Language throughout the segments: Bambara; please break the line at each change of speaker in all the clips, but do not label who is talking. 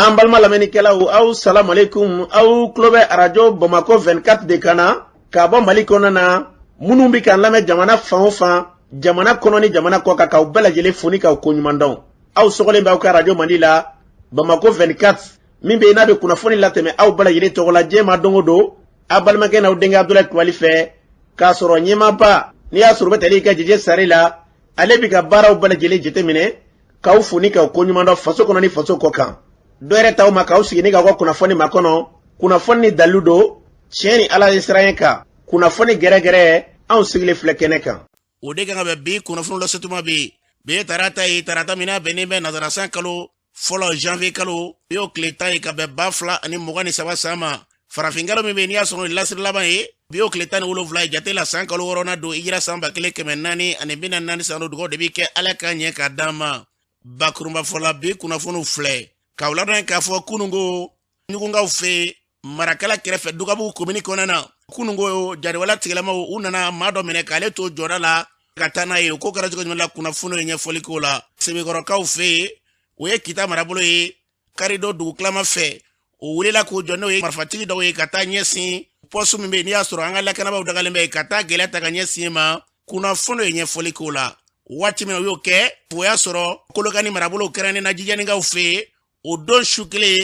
An balima lamɛnnikɛlaw, aw salamalekun. Aw tulo bɛ Arajo Bamakɔ 24 de kan na k'a bɔ Mali kɔnɔ na. Minnu bɛ k'an lamɛn jamana fan o fan, jamana kɔnɔ ni jamana kɔ kan, k'aw bɛɛ lajɛlen fo ni k'aw koɲuman dɔn. Aw sɔgɔlen bɛ aw ka arajo mandi la, Bamakɔ 24, min bɛ yen n'a bɛ kunnafoni latɛmɛ aw bɛɛ lajɛlen tɔgɔ la diɲɛ ma don o don, aw balimakɛ n'aw denkɛ Abudulayi Kulubali fɛ, k'a sɔrɔ ɲɛmaaba n'i y'a sɔrɔ u bɛ tali kɛ Jeje Sare la. Ale bɛ ka baaraw bɛɛ lajɛlen jateminɛ, k'aw fo ni k'aw koɲuman dɔn faso kɔnɔ ni faso kɔ kan. Dɔ yɛrɛ t'aw ma k'aw sigi ni k'aw ka kunnafoni makɔnɔ, kunnafoni ni dalilu don, tiɲɛ ni Ala ye siran kan, kunnafoni gɛrɛgɛrɛ. Anw sigilen filɛ kɛnɛ kan.
O de kan ka bɛn bi kunnafoni lasetuma bi. Bi ye tarata ye, tarata min n'a bɛnnen bɛ nazarasan kalo fɔlɔ, janvier kalo, bi y'o tile 10 ye ka bɛn 2023 san ma. Farafin kalo min bɛ yen n'i y'a sɔrɔ lasiri laban ye, bi y'o tile 17 ye jate la. San kalo wɔɔrɔnan don, hijira san 1444 san don. Dugawu de bɛ kɛ, Ala ka ɲɛ k'a d'an ma. Bakurunba fɔla, bi kunnafoniw filɛ k'aw ladɔn k'a fɔ kununko ɲugunkaw fɛ yen, Marakala kɛrɛfɛ, Dugabugu komini kɔnɔna na, kununko jariwala tigilamaw u nana maa dɔ minɛ k'ale to jɔda la ka taa n'a ye. O ko kɛra cogo jumɛn la? Kunnafoniw ye ɲɛfɔli k'o la. Sebekɔrɔkaw fɛ yen, o ye Kita marabolo ye, karidon dugutilama fɛ, o wulila k'o jɔ, n'o ye marifatigi dɔw ye, ka taa ɲɛsin pɔsu min bɛ yen n'i y'a sɔrɔ an ka lakanabaaw dagalen bɛ yen, ka taa gɛlɛya ta ka ɲɛsin ma. Kunnafoniw ye ɲɛfɔli k'o la. Waati min na u y'o kɛ, o y'a sɔrɔ Kolokani marabolo, kɛrɛnkɛrɛnnen na Jijɛnikaw fɛ yen, o don su kelen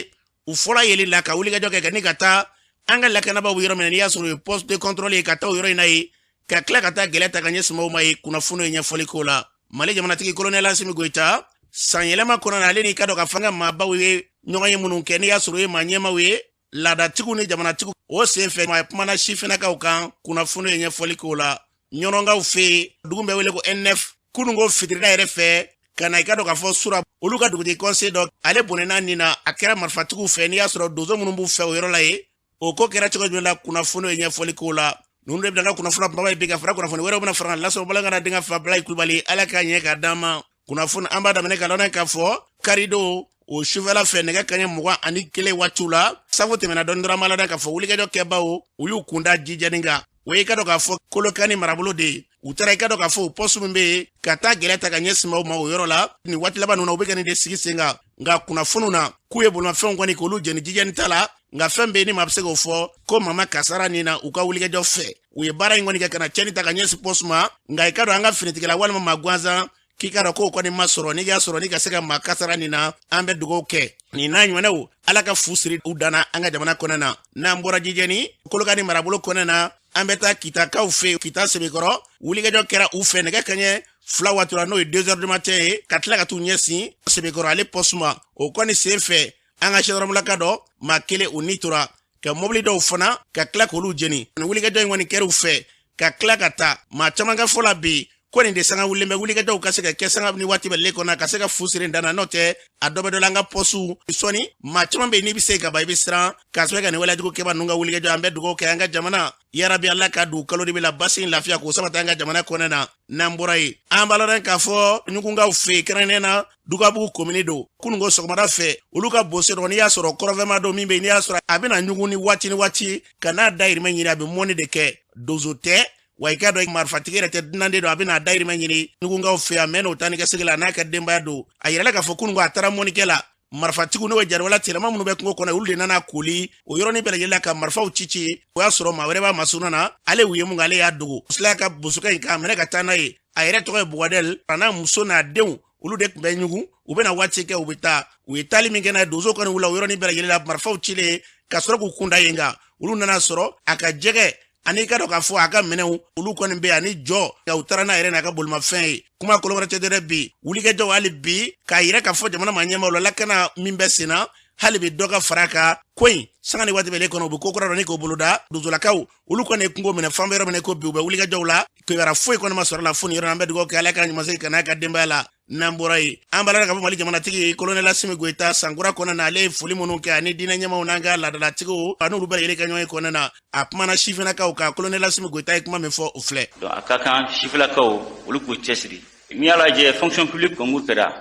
u fɔra yeli la ka wulikajɔ kɛ ka ni ka taa an ka lakanabaaw yɔrɔ min na n'i y'a sɔrɔ o ye poste de contrôle ye, ka taa o yɔrɔ in na yen, ka tila ka taa gɛlɛya ta ka ɲɛsin maaw ma ye. Kunnafoniw ye ɲɛfɔli k'o la. Mali jamanatigi kolonɛli Asimi Goyita, san yɛlɛma kɔnɔ na, ale n'i ka dɔn ka fɔ an ka maabaw ye ɲɔgɔn ye minnu kɛ, n'i y'a sɔrɔ o ye maa ɲɛmaw ye, laadatigiw ni jamanatigiw, o sen fɛ a kumana sifinnakaw kan. Kunnafoniw ye ɲɛfɔli k'o la. Ɲɔnɔnkaw fɛ yen, dugu bɛ wele ko N9, kununko fitirida yɛrɛ fɛ ka na, i ka dɔn k'a fɔ sura olu ka dugutigi conseil dɔ, ale bɔnɛna nin na, a kɛra marifatigiw fɛ, n'i y'a sɔrɔ donso minnu b'u fɛ o yɔrɔ la yen. O ko kɛra cogo jumɛn la? Kunnafoniw ye ɲɛfɔli k'o la. Ninnu de bɛna ka kunnafoni kumaba ye bi, ka fara kunnafoni wɛrɛw bɛna fara lasɔrɔ balanka denkɛ fa Abulayi Kulubali. Ala k'a ɲɛ k'a d'an ma. Kunnafoni an b'a daminɛ ka lɔnna k'a fɔ karidon o sufɛla fɛ, nɛgɛ kaɲɛ 21 waatiw la, safo tɛmɛna dɔɔni dɔrɔn, an b'a la k'a fɔ wulikajɔ kɛbaw u y'u kunda Jijɛni kan. O ye i ka dɔn k'a fɔ Kolokani marabolo de ye. U taara, i ka dɔn k'a fɔ o pɔsu min bɛ yen, ka taa gɛlɛya ta ka ɲɛsin maaw ma o yɔrɔ la. Nin waati laban ninnu na, u bɛ ka nin de sigi sen kan. Nka kunnafoniw na, k'u ye bolimafɛnw kɔni k'olu jeni Jijɛni ta la. Nka fɛn bɛ yen ni maa bɛ se k'o fɔ ko maa ma kasara nin na u ka wulikajɔ fɛ. U ye baara in kɔni kɛ ka na tiɲɛni ta ka ɲɛsin pɔsu ma. Nka i ka dɔn an ka finitigila walima maa gansan k'i ka dɔn k'o kɔni ma sɔrɔ, n'i y'a sɔrɔ n'i ka se ka maa kasara nin na. An bɛ dugawu kɛ nin n'a ɲɔgɔnnaw, Ala ka fu siri u danna an ka jamana kɔnɔ na. N'an bɔra Jijɛni, Kolokani marabolo kɔnɔ na, an bɛ taa Kitakaw fɛ yen, Kita Sebekɔrɔ. Wulikajɔ kɛra u fɛ nɛgɛ kaɲɛ 2 waati la, n'o ye 2 heures du matin ye, ka tila ka t'u ɲɛsin Sebekɔrɔ ale pɔsu ma. O kɔni sen fɛ, an ka gendarmelaka dɔ maa kelen o ni tora, ka mobili dɔw fana ka tila k'olu jeni. Nin wulikajɔ in kɔni kɛra u fɛ ka tila ka taa. Maa caman ka fɔ la bi ko nin de sanga wulilen bɛ wulikajɔw ka se ka kɛ sanga ni waati bɛɛ kɔnɔ, ka se ka fu siri dan na. N'o tɛ, a dɔ bɛ dɔ la an ka pɔsu sɔnni. Maa caman bɛ yen, n'i bɛ se ka ban, i bɛ siran k'a sababu kɛ nin waleyajugu kɛba ninnu ka wulikajɔ. An bɛ dugawu kɛ an ka jamana, yarabi Ala ka dugu kalo de bɛ la basi ni lafiya k'o sabati an ka jamana kɔnɔ na. N'an bɔra yen, an b'a lɔn k'a fɔ ɲugunkaw fɛ yen, kɛrɛnkɛrɛnnen na Dugabugu komini don, kununko sɔgɔmada fɛ, olu ka bose dɔ, n'i y'a sɔrɔ kɔrɔfɛma don min bɛ yen, n'i y'a sɔrɔ a bɛna ɲugun ni waati ni waati ka n'a dayirimɛ ɲini, a bɛ mɔni de kɛ. Donso tɛ wa, i k'a dɔn marifatigi yɛrɛ tɛ, dunanden don. A bɛna dayirimɛ ɲini ɲugunkaw fɛ yan, mɛ n'o taa ni ka segin la, a n'a ka denbaya don. A yirala k'a fɔ kununko a taara mɔnikɛ la, marifatigiw, n'o ye jariwala tigilama minnu bɛ kungo kɔnɔ, olu de nana koli o yɔrɔnin bɛɛ lajɛlen la ka marifaw ci ci. O y'a sɔrɔ maa wɛrɛ b'a masuruna na, ale y'u ye mun kɛ, ale y'a dogo sila ka bosokɛ in k'a minɛ ka taa n'a ye. A yɛrɛ tɔgɔ ye Bugadɛli, a n'a muso n'a denw, olu de tun bɛ ɲugun. U bɛna waati kɛ, u bɛ taa. U ye taali min kɛ n'a ye, donso kɔni wula o yɔrɔnin bɛɛ lajɛlen la, marifaw cilen ka sɔrɔ k'u kunda yen kan. Olu nana sɔrɔ a ka jɛgɛ ani i ka dɔn k'a fɔ a ka minɛnw, olu kɔni bɛ ani jɔ, u taara n'a yɛrɛ n'a ka bolimafɛn ye. Kuma kolon wɛrɛ tɛ dɛ. Bi wulikajɔw hali bi k'a yira k'a fɔ jamana maa ɲɛmaaw la, lakana min bɛ sen na, hali bi dɔ ka fara a kan. Ko in sanga ni waati bɛɛ kɔnɔ, u bɛ ko kura dɔ ni k'o boloda. Donsolakaw, olu kɔni ye kungo minɛ fan bɛɛ, yɔrɔ minɛ ko bi u bɛ wulikajɔw la, kibaruya foyi kɔni ma sɔrɔ la fo nin yɔrɔ. An bɛ dugawu kɛ, Ala ka ɲuman segin ka n'a ka denbaya la. N'an bɔra yen, an b'a la k'a fɔ Mali jamanatigi kolonɛli Asimi Goyita, sankura kɔnɔna na, ale ye foli minnu kɛ ani diinɛ ɲɛmaaw n'an ka laadalatigiw ani olu bɛɛ lajɛlen ka ɲɔgɔn ye kɔnɔna na, a kumana sifinnakaw kan. Kolonɛli Asimi Goyita ye kuma min fɔ, o filɛ.
Donc a ka kan sifinnakaw olu k'u cɛsiri. N'i y'a lajɛ, fonction publique concours kɛra,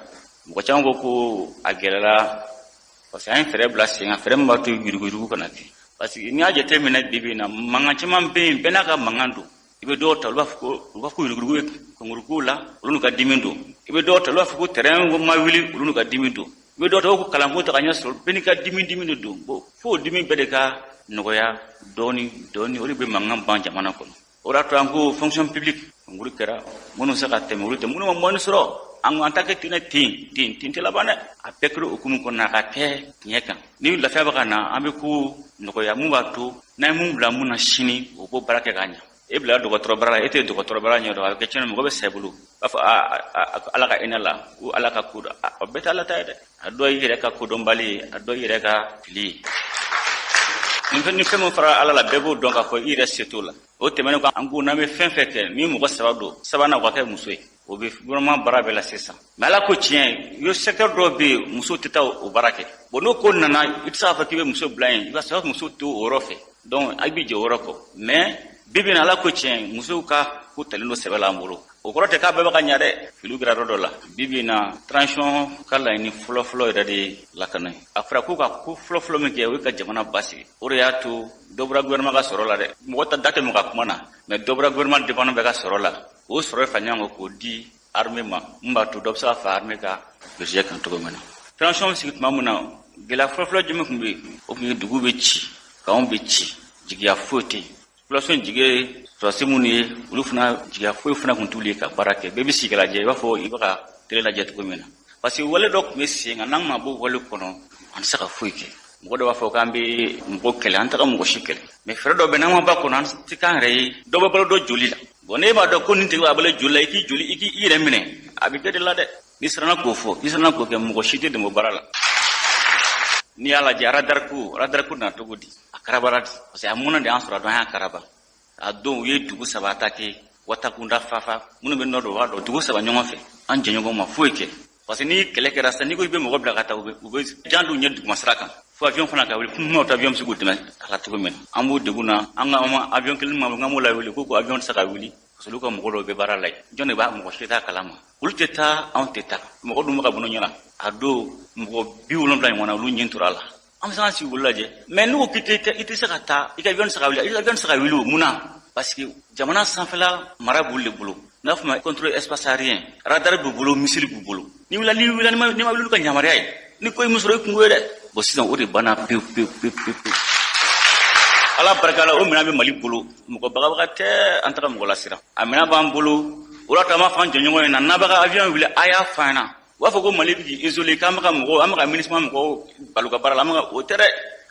mɔgɔ caman ko ko a gɛlɛyara, parce que an ye fɛɛrɛ bila sen kan, fɛɛrɛ min b'a to yuruguyurugu kana kɛ. Parce que n'i y'a jateminɛ, bi bi in na, mankan caman bɛ yen, bɛɛ n'a ka mankan don. I bɛ dɔw ta, olu b'a fɔ ko olu b'a fɔ ko yuruguyurugu ye concours la, olu n'u ka dimi don. I bɛ dɔw ta, olu b'a fɔ ko terrain ma wuli, olu n'u ka dimi don. I bɛ dɔ ta ko kalanko ta ka ɲɛ sɔrɔ, bɛɛ n'i ka dimi dimi de don. Bon, fo o dimi bɛɛ de ka nɔgɔya dɔɔni dɔɔni, o de bɛ mankan ban jamana kɔnɔ. O de y'a to an ko fonction publique concours kɛra, minnu se ka tɛmɛ olu tɛ, minnu ma moyen sɔrɔ, an ko an ta kɛ ten ten ten ten tɛ laban dɛ. A bɛɛ kɛra hukumu kɔnɔ, a ka kɛ tiɲɛ kan. Ni lafiya bɛ ka na, an bɛ ko nɔgɔya mun b'a to n'an ye mun bila mun na sini, o b'o baara kɛ ka ɲɛ. E bila dɔgɔtɔrɔ baara la, e tɛ dɔgɔtɔrɔ baara ɲɛdɔn, a bɛ kɛ tiɲɛni, mɔgɔ bɛ sa i bolo, b'a fɔ Ala ka hinɛ la, ko Ala ka ko dɔn. A bɛɛ tɛ Ala ta ye dɛ, a dɔ y'i yɛrɛ ka kodɔnbali ye, a dɔ y'i yɛrɛ ka fili ye. Ni fɛn min fara Ala la, bɛɛ b'o dɔn k'a fɔ i yɛrɛ se t'o la. O tɛmɛnen kɔ, an ko n'an bɛ fɛn fɛn kɛ, ni mɔgɔ saba don, sabanan o ka kɛ muso ye, o bɛ gouvernement baara bɛɛ la sisan. Mais Ala ko tiɲɛ, yo secteur dɔw bɛ yen, muso tɛ taa o baara kɛ. Bon, n'o ko nana, i tɛ se k'a fɔ k'i bɛ muso bila yen, i b'a sɔrɔ muso t'o yɔrɔ fɛ, donc a b'i jɔ o yɔrɔ kɔ. Mais bi bi in na, Ala ko tiɲɛ, musow ka ko talen don sɛbɛ la an bolo. O kɔrɔ tɛ k'a bɛɛ bɛ ka ɲa dɛ, filiw kɛra yɔrɔ dɔ la. Bi bi in na, transition ka laɲini fɔlɔfɔlɔ yɛrɛ de ye lakana ye. A fɔra ko ka ko fɔlɔfɔlɔ min kɛ, o ye ka jamana basigi. O de y'a to dɔ bɔra gouvernement ka sɔrɔ la dɛ. Mɔgɔ ta da tɛ mɔgɔ ka kuma na, mais dɔ bɔra gouvernement dépendant bɛɛ ka sɔrɔ la. O sɔrɔ ye fa ɲɔgɔn kan k'o di armée ma, mun b'a to dɔ bɛ se ka fa armée ka budget kan cogo min na. Transition bɛ sigi tuma min na, gɛlɛya fɔlɔfɔlɔ jumɛn tun bɛ yen? O tun ye dugu bɛ ci, kanw bɛ ci, jigiya foyi tɛ yen. Population jigi ye sɔrɔdasi minnu ye, olu fana jigiya foyi fana tun t'olu ye ka baara kɛ. Bɛɛ bɛ sigi ka lajɛ, i b'a fɔ i bɛ ka télé lajɛ cogo min na. Parce que wale dɔ tun bɛ sen kan, n'an ma bɔ wale kɔnɔ, an tɛ se ka foyi kɛ. Mɔgɔ dɔ b'a fɔ k'an bɛ mɔgɔ kɛlɛ, an tɛ ka mɔgɔ si kɛlɛ. Mais fɛɛrɛ dɔ bɛ n'an ma ba kɔnɔ, an tɛ k'an yɛrɛ ye. Dɔ bɛ balo dɔ joli la. Bon, n'e b'a dɔn ko nin tigi b'a balo joli la, i k'i joli, i k'i yɛrɛ minɛ, a bɛ kɛ de la dɛ. N'i siranna k'o fɔ, n'i siranna k'o kɛ, mɔgɔ si tɛ dɛmɛ o baara la. N'i y'a lajɛ, radar ko nana cogo di? A karabara di, parce que a mɔnɛ de y'an sɔrɔ a don, an y'a karaba. A don, u ye dugu saba attaqué, Watakunda, Fafa, minnu bɛ nɔ dɔn, u b'a dɔn, dugu saba ɲɔgɔn fɛ. An jɛɲɔgɔn ma foyi kɛ. Parce que ni kɛlɛ kɛra sisan, n'i ko i bɛ mɔgɔ bila ka taa, u bɛ jan d'u ɲɛ duguma sira kan. Fo avion fana ka wuli, kuma tɛ avion bɛ se k'u dɛmɛ a la cogo min na. An b'o degun na, an ka avion kelen ma, k'an b'o lawuli, ko avion tɛ se ka wuli. Parce que olu ka mɔgɔ dɔw bɛ baara la yen. Jɔn de b'a, mɔgɔ si t'a kalama. Olu tɛ taa, anw tɛ taa. Mɔgɔ dun bɛ ka bɔ ɲɛna. A don, mɔgɔ 70 ɲɔgɔn na, olu ɲin tora a la. An bɛ se k'an sigi olu lajɛ. Mais n'u ko k'i tɛ, i tɛ se ka taa, i ka avion tɛ se ka wuli, i ka avion tɛ se ka wuli o, mun na? Parce que jamana sanfɛla mara b'olu de bolo. N'a fɔ ma contrôle espace aérien, radar b'u bolo, missile b'u bolo. Ni wulila, ni wulila, ni ma wuli ka yamaruya ye, ni ko ye min sɔrɔ, i kungo ye dɛ. Bon, sisan o de banna pewu pewu pewu pewu pewu. Ala barika la, o minɛn bɛ Mali bolo. Mɔgɔ bagabaga tɛ an taga mɔgɔ lasiran. A minɛn b'an bolo. O de y'a to an b'a fɔ an jɔɲɔgɔn ɲɛna, n'a b'a ka avion wuli, a y'a fɔ an ɲɛna. U b'a fɔ ko Mali bɛ k'i isolé, k'an bɛ ka mɔgɔw, an bɛ ka MINUSMA mɔgɔw balo ka baara la, an bɛ ka o tɛ dɛ.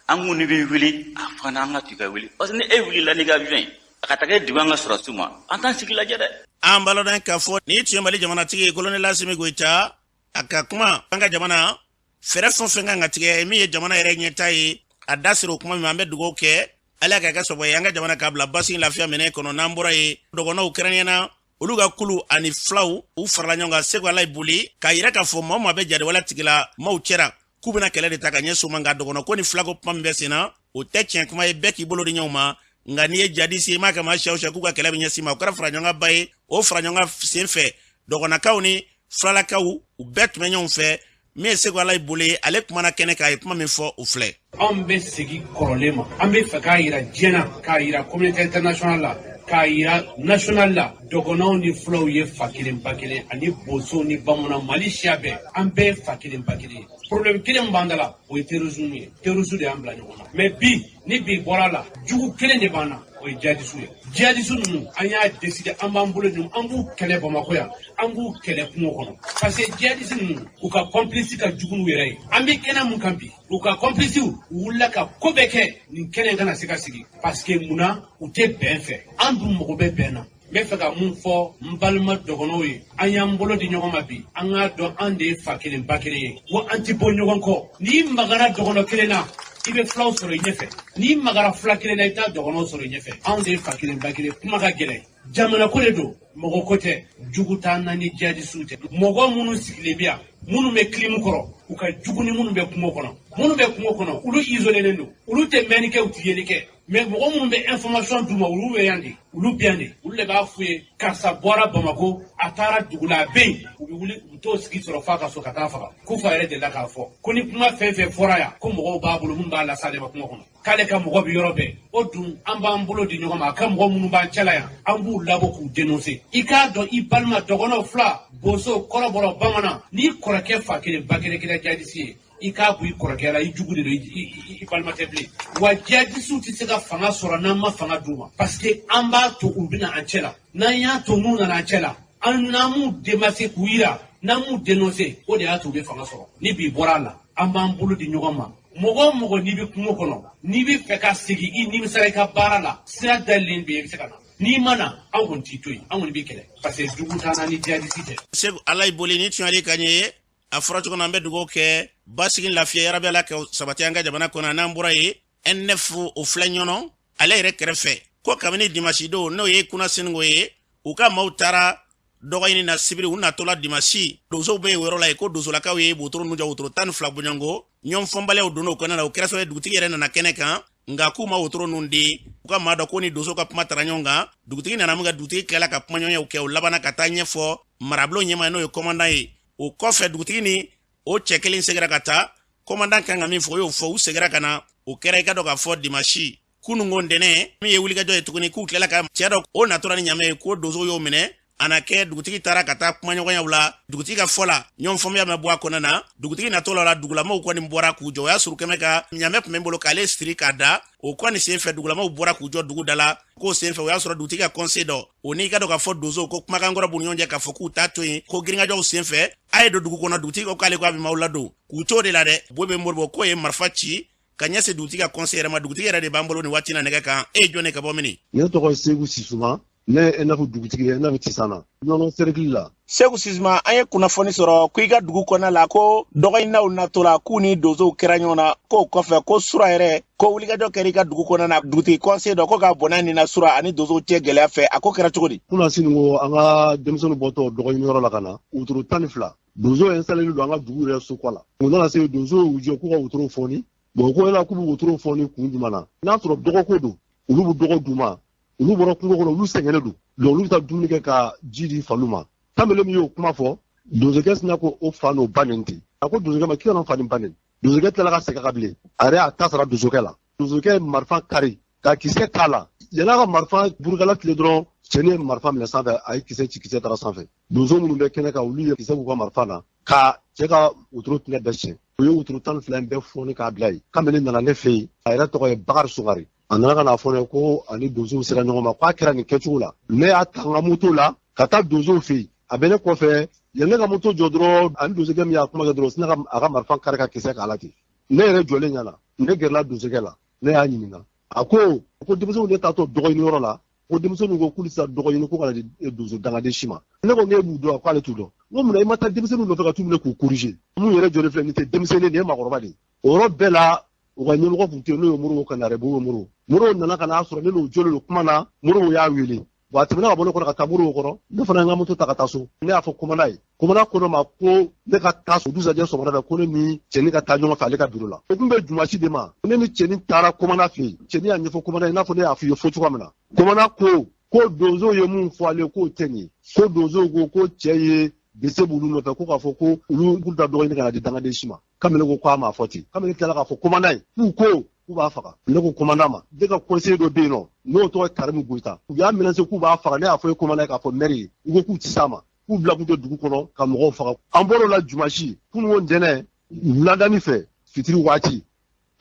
An k'u ni bɛ wuli, a fana an ka to i ka wuli. Parce que ni e wulila n'i ka avion ye, a ka taa kɛ degun an ka sɔrɔdasiw ma, an t'an sigi lajɛ dɛ.
An b'a dɔn k'a fɔ nin tun ye Mali jamanatigi ye, colonel Asimi Goyita, a ka kuma an ka jamana fɛɛrɛ fɛn o fɛn kan ka tigɛ min ye jamana yɛrɛ ɲɛta ye, a da sera o kuma min ma. An bɛ dugawu kɛ, Ala ka kɛ sababu ye an ka jamana k'a bila basi lafiya minɛ kɔnɔ. N'an bɔra yen, dɔgɔnɔw kɛrɛnkɛrɛnnenya olu ka kulu ani filaw, u farala ɲɔgɔn kan Segu Ala boli k'a yira k'a fɔ maa o maa bɛ jadiwale tigila maaw cɛra, k'u bɛna kɛlɛ de ta ka ɲɛsin u ma. Nka dɔgɔnɔ ko ni filako kuma min bɛ sen na, o tɛ tiɲɛ kuma ye, bɛɛ k'i bolo di ɲɔgɔn ma. Nka n'i ye jadisi ye, i m'a kɛ maa siya o siya k'u ka kɛlɛ bɛ ɲɛsin ma, o kɛra fara ɲɔgɔn kan ba ye. O fara ɲɔgɔn kan sen fɛ, dɔgɔnakaw ni filalakaw, u bɛɛ tun bɛ ɲɔgɔn fɛ. Min ye Segu Ala bolo ye, ale kumana kɛnɛ kan, a ye kuma min fɔ, o filɛ.
Anw bɛ segin kɔrɔlen ma. An bɛ fɛ k'a yira diɲɛ na, k'a yira communauté internationale la, k'a yira national la, dɔgɔnɔw ni fulaw ye fa kelen ba kelen, ani bosow ni bamanan, Mali siya bɛɛ, an bɛɛ ye fa kelen ba kelen ye. Problème kelen min b'an da la, o ye terrorisme ye. Terrorisme de y'an bila ɲɔgɔn na. Mais bi, ni bi bɔra la, jugu kelen de b'an na, o ye jihadisiw ye. Jihadisiw ninnu, an y'a décidé, an b'an bolo ɲɔgɔn, an b'u kɛlɛ Bamakɔ yan, an b'u kɛlɛ kungo kɔnɔ, parce que jihadisi ninnu, u ka complice ka jugu n'u yɛrɛ ye. An bɛ kɛnɛ mun kan bi, u ka complice u wulila ka ko bɛɛ kɛ nin kɛnɛ in kana se ka sigi, parce que munna? U tɛ bɛn fɛ. An dun mago bɛ bɛn na. N bɛ fɛ ka mun fɔ n balima dɔgɔnɔw ye? An y'an bolo di ɲɔgɔn ma bi, an k'a dɔn an de ye fa kelen ba kelen ye, wa an ti bɔ ɲɔgɔn kɔ. N'i magara dɔgɔnɔ kelen na, i bɛ filaw sɔrɔ i ɲɛfɛ. N'i magara fila kelen na, i t'a dɔgɔnɔw sɔrɔ i ɲɛfɛ. Anw de ye fa kelen ba kelen. Kuma ka gɛlɛn, jamana ko de don, mɔgɔ ko tɛ. Jugu t'an na ni jihadisiw tɛ. Mɔgɔ minnu sigilen bɛ yan, minnu bɛ clim kɔrɔ, u ka jugu ni minnu bɛ kungo kɔnɔ. Minnu bɛ kungo kɔnɔ, olu isolélen don, olu tɛ mɛnni kɛ, u tɛ yeli kɛ. Mais mɔgɔ minnu bɛ information d'u ma, olu bɛ yan de, olu bɛ yan de, olu de b'a f'u ye karisa bɔra Bamakɔ, a taara dugu la, a bɛ yen. U bɛ wuli, u bɛ t'o sigi sɔrɔ f'a ka so ka taa faga. Kufa yɛrɛ delila k'a fɔ ko ni kuma fɛn fɛn fɔra yan, ko mɔgɔw b'a bolo mun b'a las'ale ma kungo kɔnɔ, k'ale ka mɔgɔ bɛ yɔrɔ bɛɛ. O dun, an b'an bolo di ɲɔgɔn ma. A ka mɔgɔ minnu b'an cɛla yan, an b'u labɔ k'u dénoncer. I k'a dɔn, i balima dɔgɔnɔw, fila, boso, kɔrɔbɔrɔ, bamanan, n'i kɔrɔkɛ fa kelen ba kelen kɛra jihadisi ye, i k'a bɔ i kɔrɔkɛ la, i jugu de don, i balima tɛ bilen. Wa jihadisiw tɛ se ka fanga sɔrɔ n'an ma fanga d'u ma, parce que an b'a to u bɛna an cɛ la. N'an y'a to n'u nana an cɛ la, an n'an m'u démasquer k'u yira, n'an m'u dénoncer, o de y'a to u bɛ fanga sɔrɔ. Ni bi bɔra a la, an b'an bolo di ɲɔgɔn ma. Mɔgɔ o mɔgɔ n'i bɛ kungo kɔnɔ, n'i bɛ fɛ ka segin, i nimisara i ka baara la, sira dayɛlɛlen bɛ yen, i bɛ se ka na. N'i ma na, an kɔni t'i to yen, an kɔni b'i kɛlɛ, parce que jugu t'an na ni jihadisi tɛ.
Segu, Ala y'i boli ni tiɲɛli ka ɲɛ ye. A fɔra cogo min na, an bɛ dugawu kɛ basigi, lafiya, yarabi Ala ka sabati an ka jamana kɔnɔ. N'an bɔra yen, N9 o filɛ ɲɔnɔ ale yɛrɛ kɛrɛfɛ, ko kabini dimasi don, n'o ye kunasinigo ye, u ka maaw taara dɔgɔɲini na sibiri, u natɔla dimasi, donsow bɛ yen o yɔrɔ la yen, ko donsolakaw ye wotoro ninnu jɔ, wotoro 12 bɔɲɔgɔnko ɲɔgɔn fɔnbaliyaw donna o kɔnɔna la. O kɛra sababu ye dugutigi yɛrɛ nana kɛnɛ kan, nka k'u ma wotoro ninnu di u ka maa dɔ, ko ni donso ka kuma tara ɲɔgɔn kan. Dugutigi nana mun kɛ? Dugutigi tilala ka kumaɲɔgɔnyaw kɛ, o labanna ka taa ɲɛfɔ marabulon ɲɛmaa, n'o ye kɔmandan ye. O kɔfɛ, dugutigi ni o cɛ kelen seginna ka taa, kɔmandan kan ka min fɔ, o y'o fɔ, u seginna ka na. O kɛra, i ka dɔn k'a fɔ, dimasi kununko ntɛnɛn min ye wulikajɔ ye tuguni, k'u tilala ka cɛ dɔ, o natora ni ɲamɛ ye, ko donso y'o minɛ. A na kɛ dugutigi taara ka taa kumaɲɔgɔnyaw la. Dugutigi ka fɔ la, ɲɔgɔn faamuya ma bɔ a kɔnɔna na. Dugutigi natɔ la, dugulamaw kɔni bɔra k'u jɔ. O y'a sɔrɔ kɛmɛ ka ɲamɛ tun bɛ n bolo k'ale siri k'a da o kɔni senfɛ. Dugulamaw bɔra k'u jɔ dugu da la. K'o senfɛ, o y'a sɔrɔ dugutigi ka conseil dɔ, o n'i ka dɔn k'a fɔ donso, ko kumakankɔrɔ b'u ni ɲɔgɔn cɛ, k'a fɔ k'u t'a to yen, ko girinkajɔw senfɛ a ye don dugu kɔnɔ. Dugutigi ko k'ale ko a bɛ maaw ladon k'u t'o de la dɛ. Bo bɛ Moribo k'o ye marifa ci ka ɲɛsin dugutigi ka conseil yɛrɛ ma. Dugutigi yɛrɛ de b'an bolo nin waati na nɛgɛ kan. E ye jɔn ye, ka bɔ mini?
Ne tɔgɔ ye Segu Sisuma, ne ye N9 dugutigi ye, N9 Tisana, Ɲɔnɔ cercle la.
Segu Sisuma, an ye kunnafoni sɔrɔ ko i ka dugu kɔnɔna la, ko dɔgɔɲininaw natɔla, k'u ni donsow kɛra ɲɔgɔn na, k'o kɔfɛ ko sura yɛrɛ, ko wulikajɔ kɛra i ka dugu kɔnɔna na, dugutigi conseil dɔ ko k'a bɔnna nin na sura ani donsow cɛ gɛlɛya fɛ. A ko kɛra cogo di?
Kunasini ko an ka denmisɛnninw bɔtɔ dɔgɔɲiniyɔrɔ la ka na, wotoro 12, donso installé don an ka dugu yɛrɛ so kɔ la. U nana se, donso y'u jɔ k'u ka wotoro fɔni. Bon, ko yala k'u bɛ wotoro fɔni kun jumɛn na? N'a sɔrɔ dɔgɔko don, olu bɛ dɔgɔ d'u ma. Olu bɔra kungo kɔnɔ, olu sɛgɛnnen don, donc olu bɛ taa dumuni kɛ ka ji di faliw ma. Kamalen min y'o kuma fɔ, donsokɛ sina ko o fa n'o ba nin ten. A ko donsokɛ ma k'i kana fa ni ba nin. Donsokɛ tilala ka segin ka bilen, a yɛrɛ y'a ta sara donsokɛ la. Donsokɛ ye marifa kari ka kisɛ k'a la. Yan'a ka marifa burukala tile dɔrɔn, cɛnin ye marifa minɛ sanfɛ, a ye kisɛ ci, kisɛ taara sanfɛ. Donso minnu bɛ kɛnɛ kan, olu ye kisɛ k'u ka marifa na ka cɛ ka wotoro tɛnɛ bɛɛ siɲɛ. U ye wotoro 12 in bɛɛ fɔni k'a bila yen. Kamalen nana ne fɛ yen, a yɛrɛ tɔgɔ ye Bakari Sungare. A nana ka n'a fɔ ne ko ani donsow sera ɲɔgɔn ma, k'a kɛra nin kɛcogo la. Ne y'a ta n ka moto la ka taa donsow fɛ yen. A bɛ ne kɔfɛ, yan ne ka moto jɔ dɔrɔn, ani donsokɛ min y'a kuma kɛ dɔrɔn, sina ka a ka marifa kari ka kisɛ k'a la ten, ne yɛrɛ jɔlen ɲɛna. Ne gɛrɛla donsokɛ la, ne y'a ɲininka. A ko denmisɛnw de taatɔ dɔgɔɲiniyɔrɔ la, ko denmisɛnninw ko k'olu sera dɔgɔɲini ko kana di donso dangaden si ma. Ne ko k'e b'u dɔn? A ko ale t'u dɔn. N ko munna i ma taa denmisɛnninw nɔfɛ ka t'u minɛ k'u corriger? Mun yɛrɛ jɔlen filɛ nin tɛ denmisɛnnin, nin ye maakɔrɔba de ye. O yɔrɔ bɛɛ la, u ka ɲɛmɔgɔ tun tɛ yen, n'o ye Moribo Kanare, Bobo Moribo. Moribo nana ka n'a sɔrɔ ne n'o jɔlen don kuma na. Moribo y'a wele. Bon, a tɛmɛna ka bɔ ne kɔrɔ ka taa Moribo kɔrɔ. Ne fana ye n ka moto ta ka taa so. Ne y'a fɔ commandant ye, commandant ko ne ma ko ne ka taa so dugusajɛ sɔgɔmada fɛ, ko ne ni cɛnin ka taa ɲɔgɔn fɛ ale ka biro la. O tun bɛ jumasi de ma. Ne ni cɛnin taara commandant fɛ yen. Cɛnin y'a ɲɛfɔ commandant ye, i n'a fɔ ne y'a f'i ye fo cogoya min na. Commandant ko donsow ye mun fɔ ale, k'o tɛ nin ye, ko donsow ko cɛ ye gese b'olu nɔfɛ, ko k'a fɔ ko olu k'u ta dɔgɔnin ka na di dangaden si ma. Kamalen ko k'a m'a fɔ ten. Kamalen tilala k'a fɔ commandant ye k'u ko k'u b'a faga. Ne ko commandant ma, ne ka conseiller dɔ bɛ yen nɔ, n'o tɔgɔ ye Karimu Goyita, u y'a menacé k'u b'a faga. Ne y'a fɔ ye commandant ye k'a fɔ maire ye, u ko k'u tɛ s'a ma, k'u bila k'u tɛ dugu kɔnɔ ka mɔgɔw faga. An bɔr'o la jumasi kununko ntɛnɛn wuladani fɛ, fitiri waati,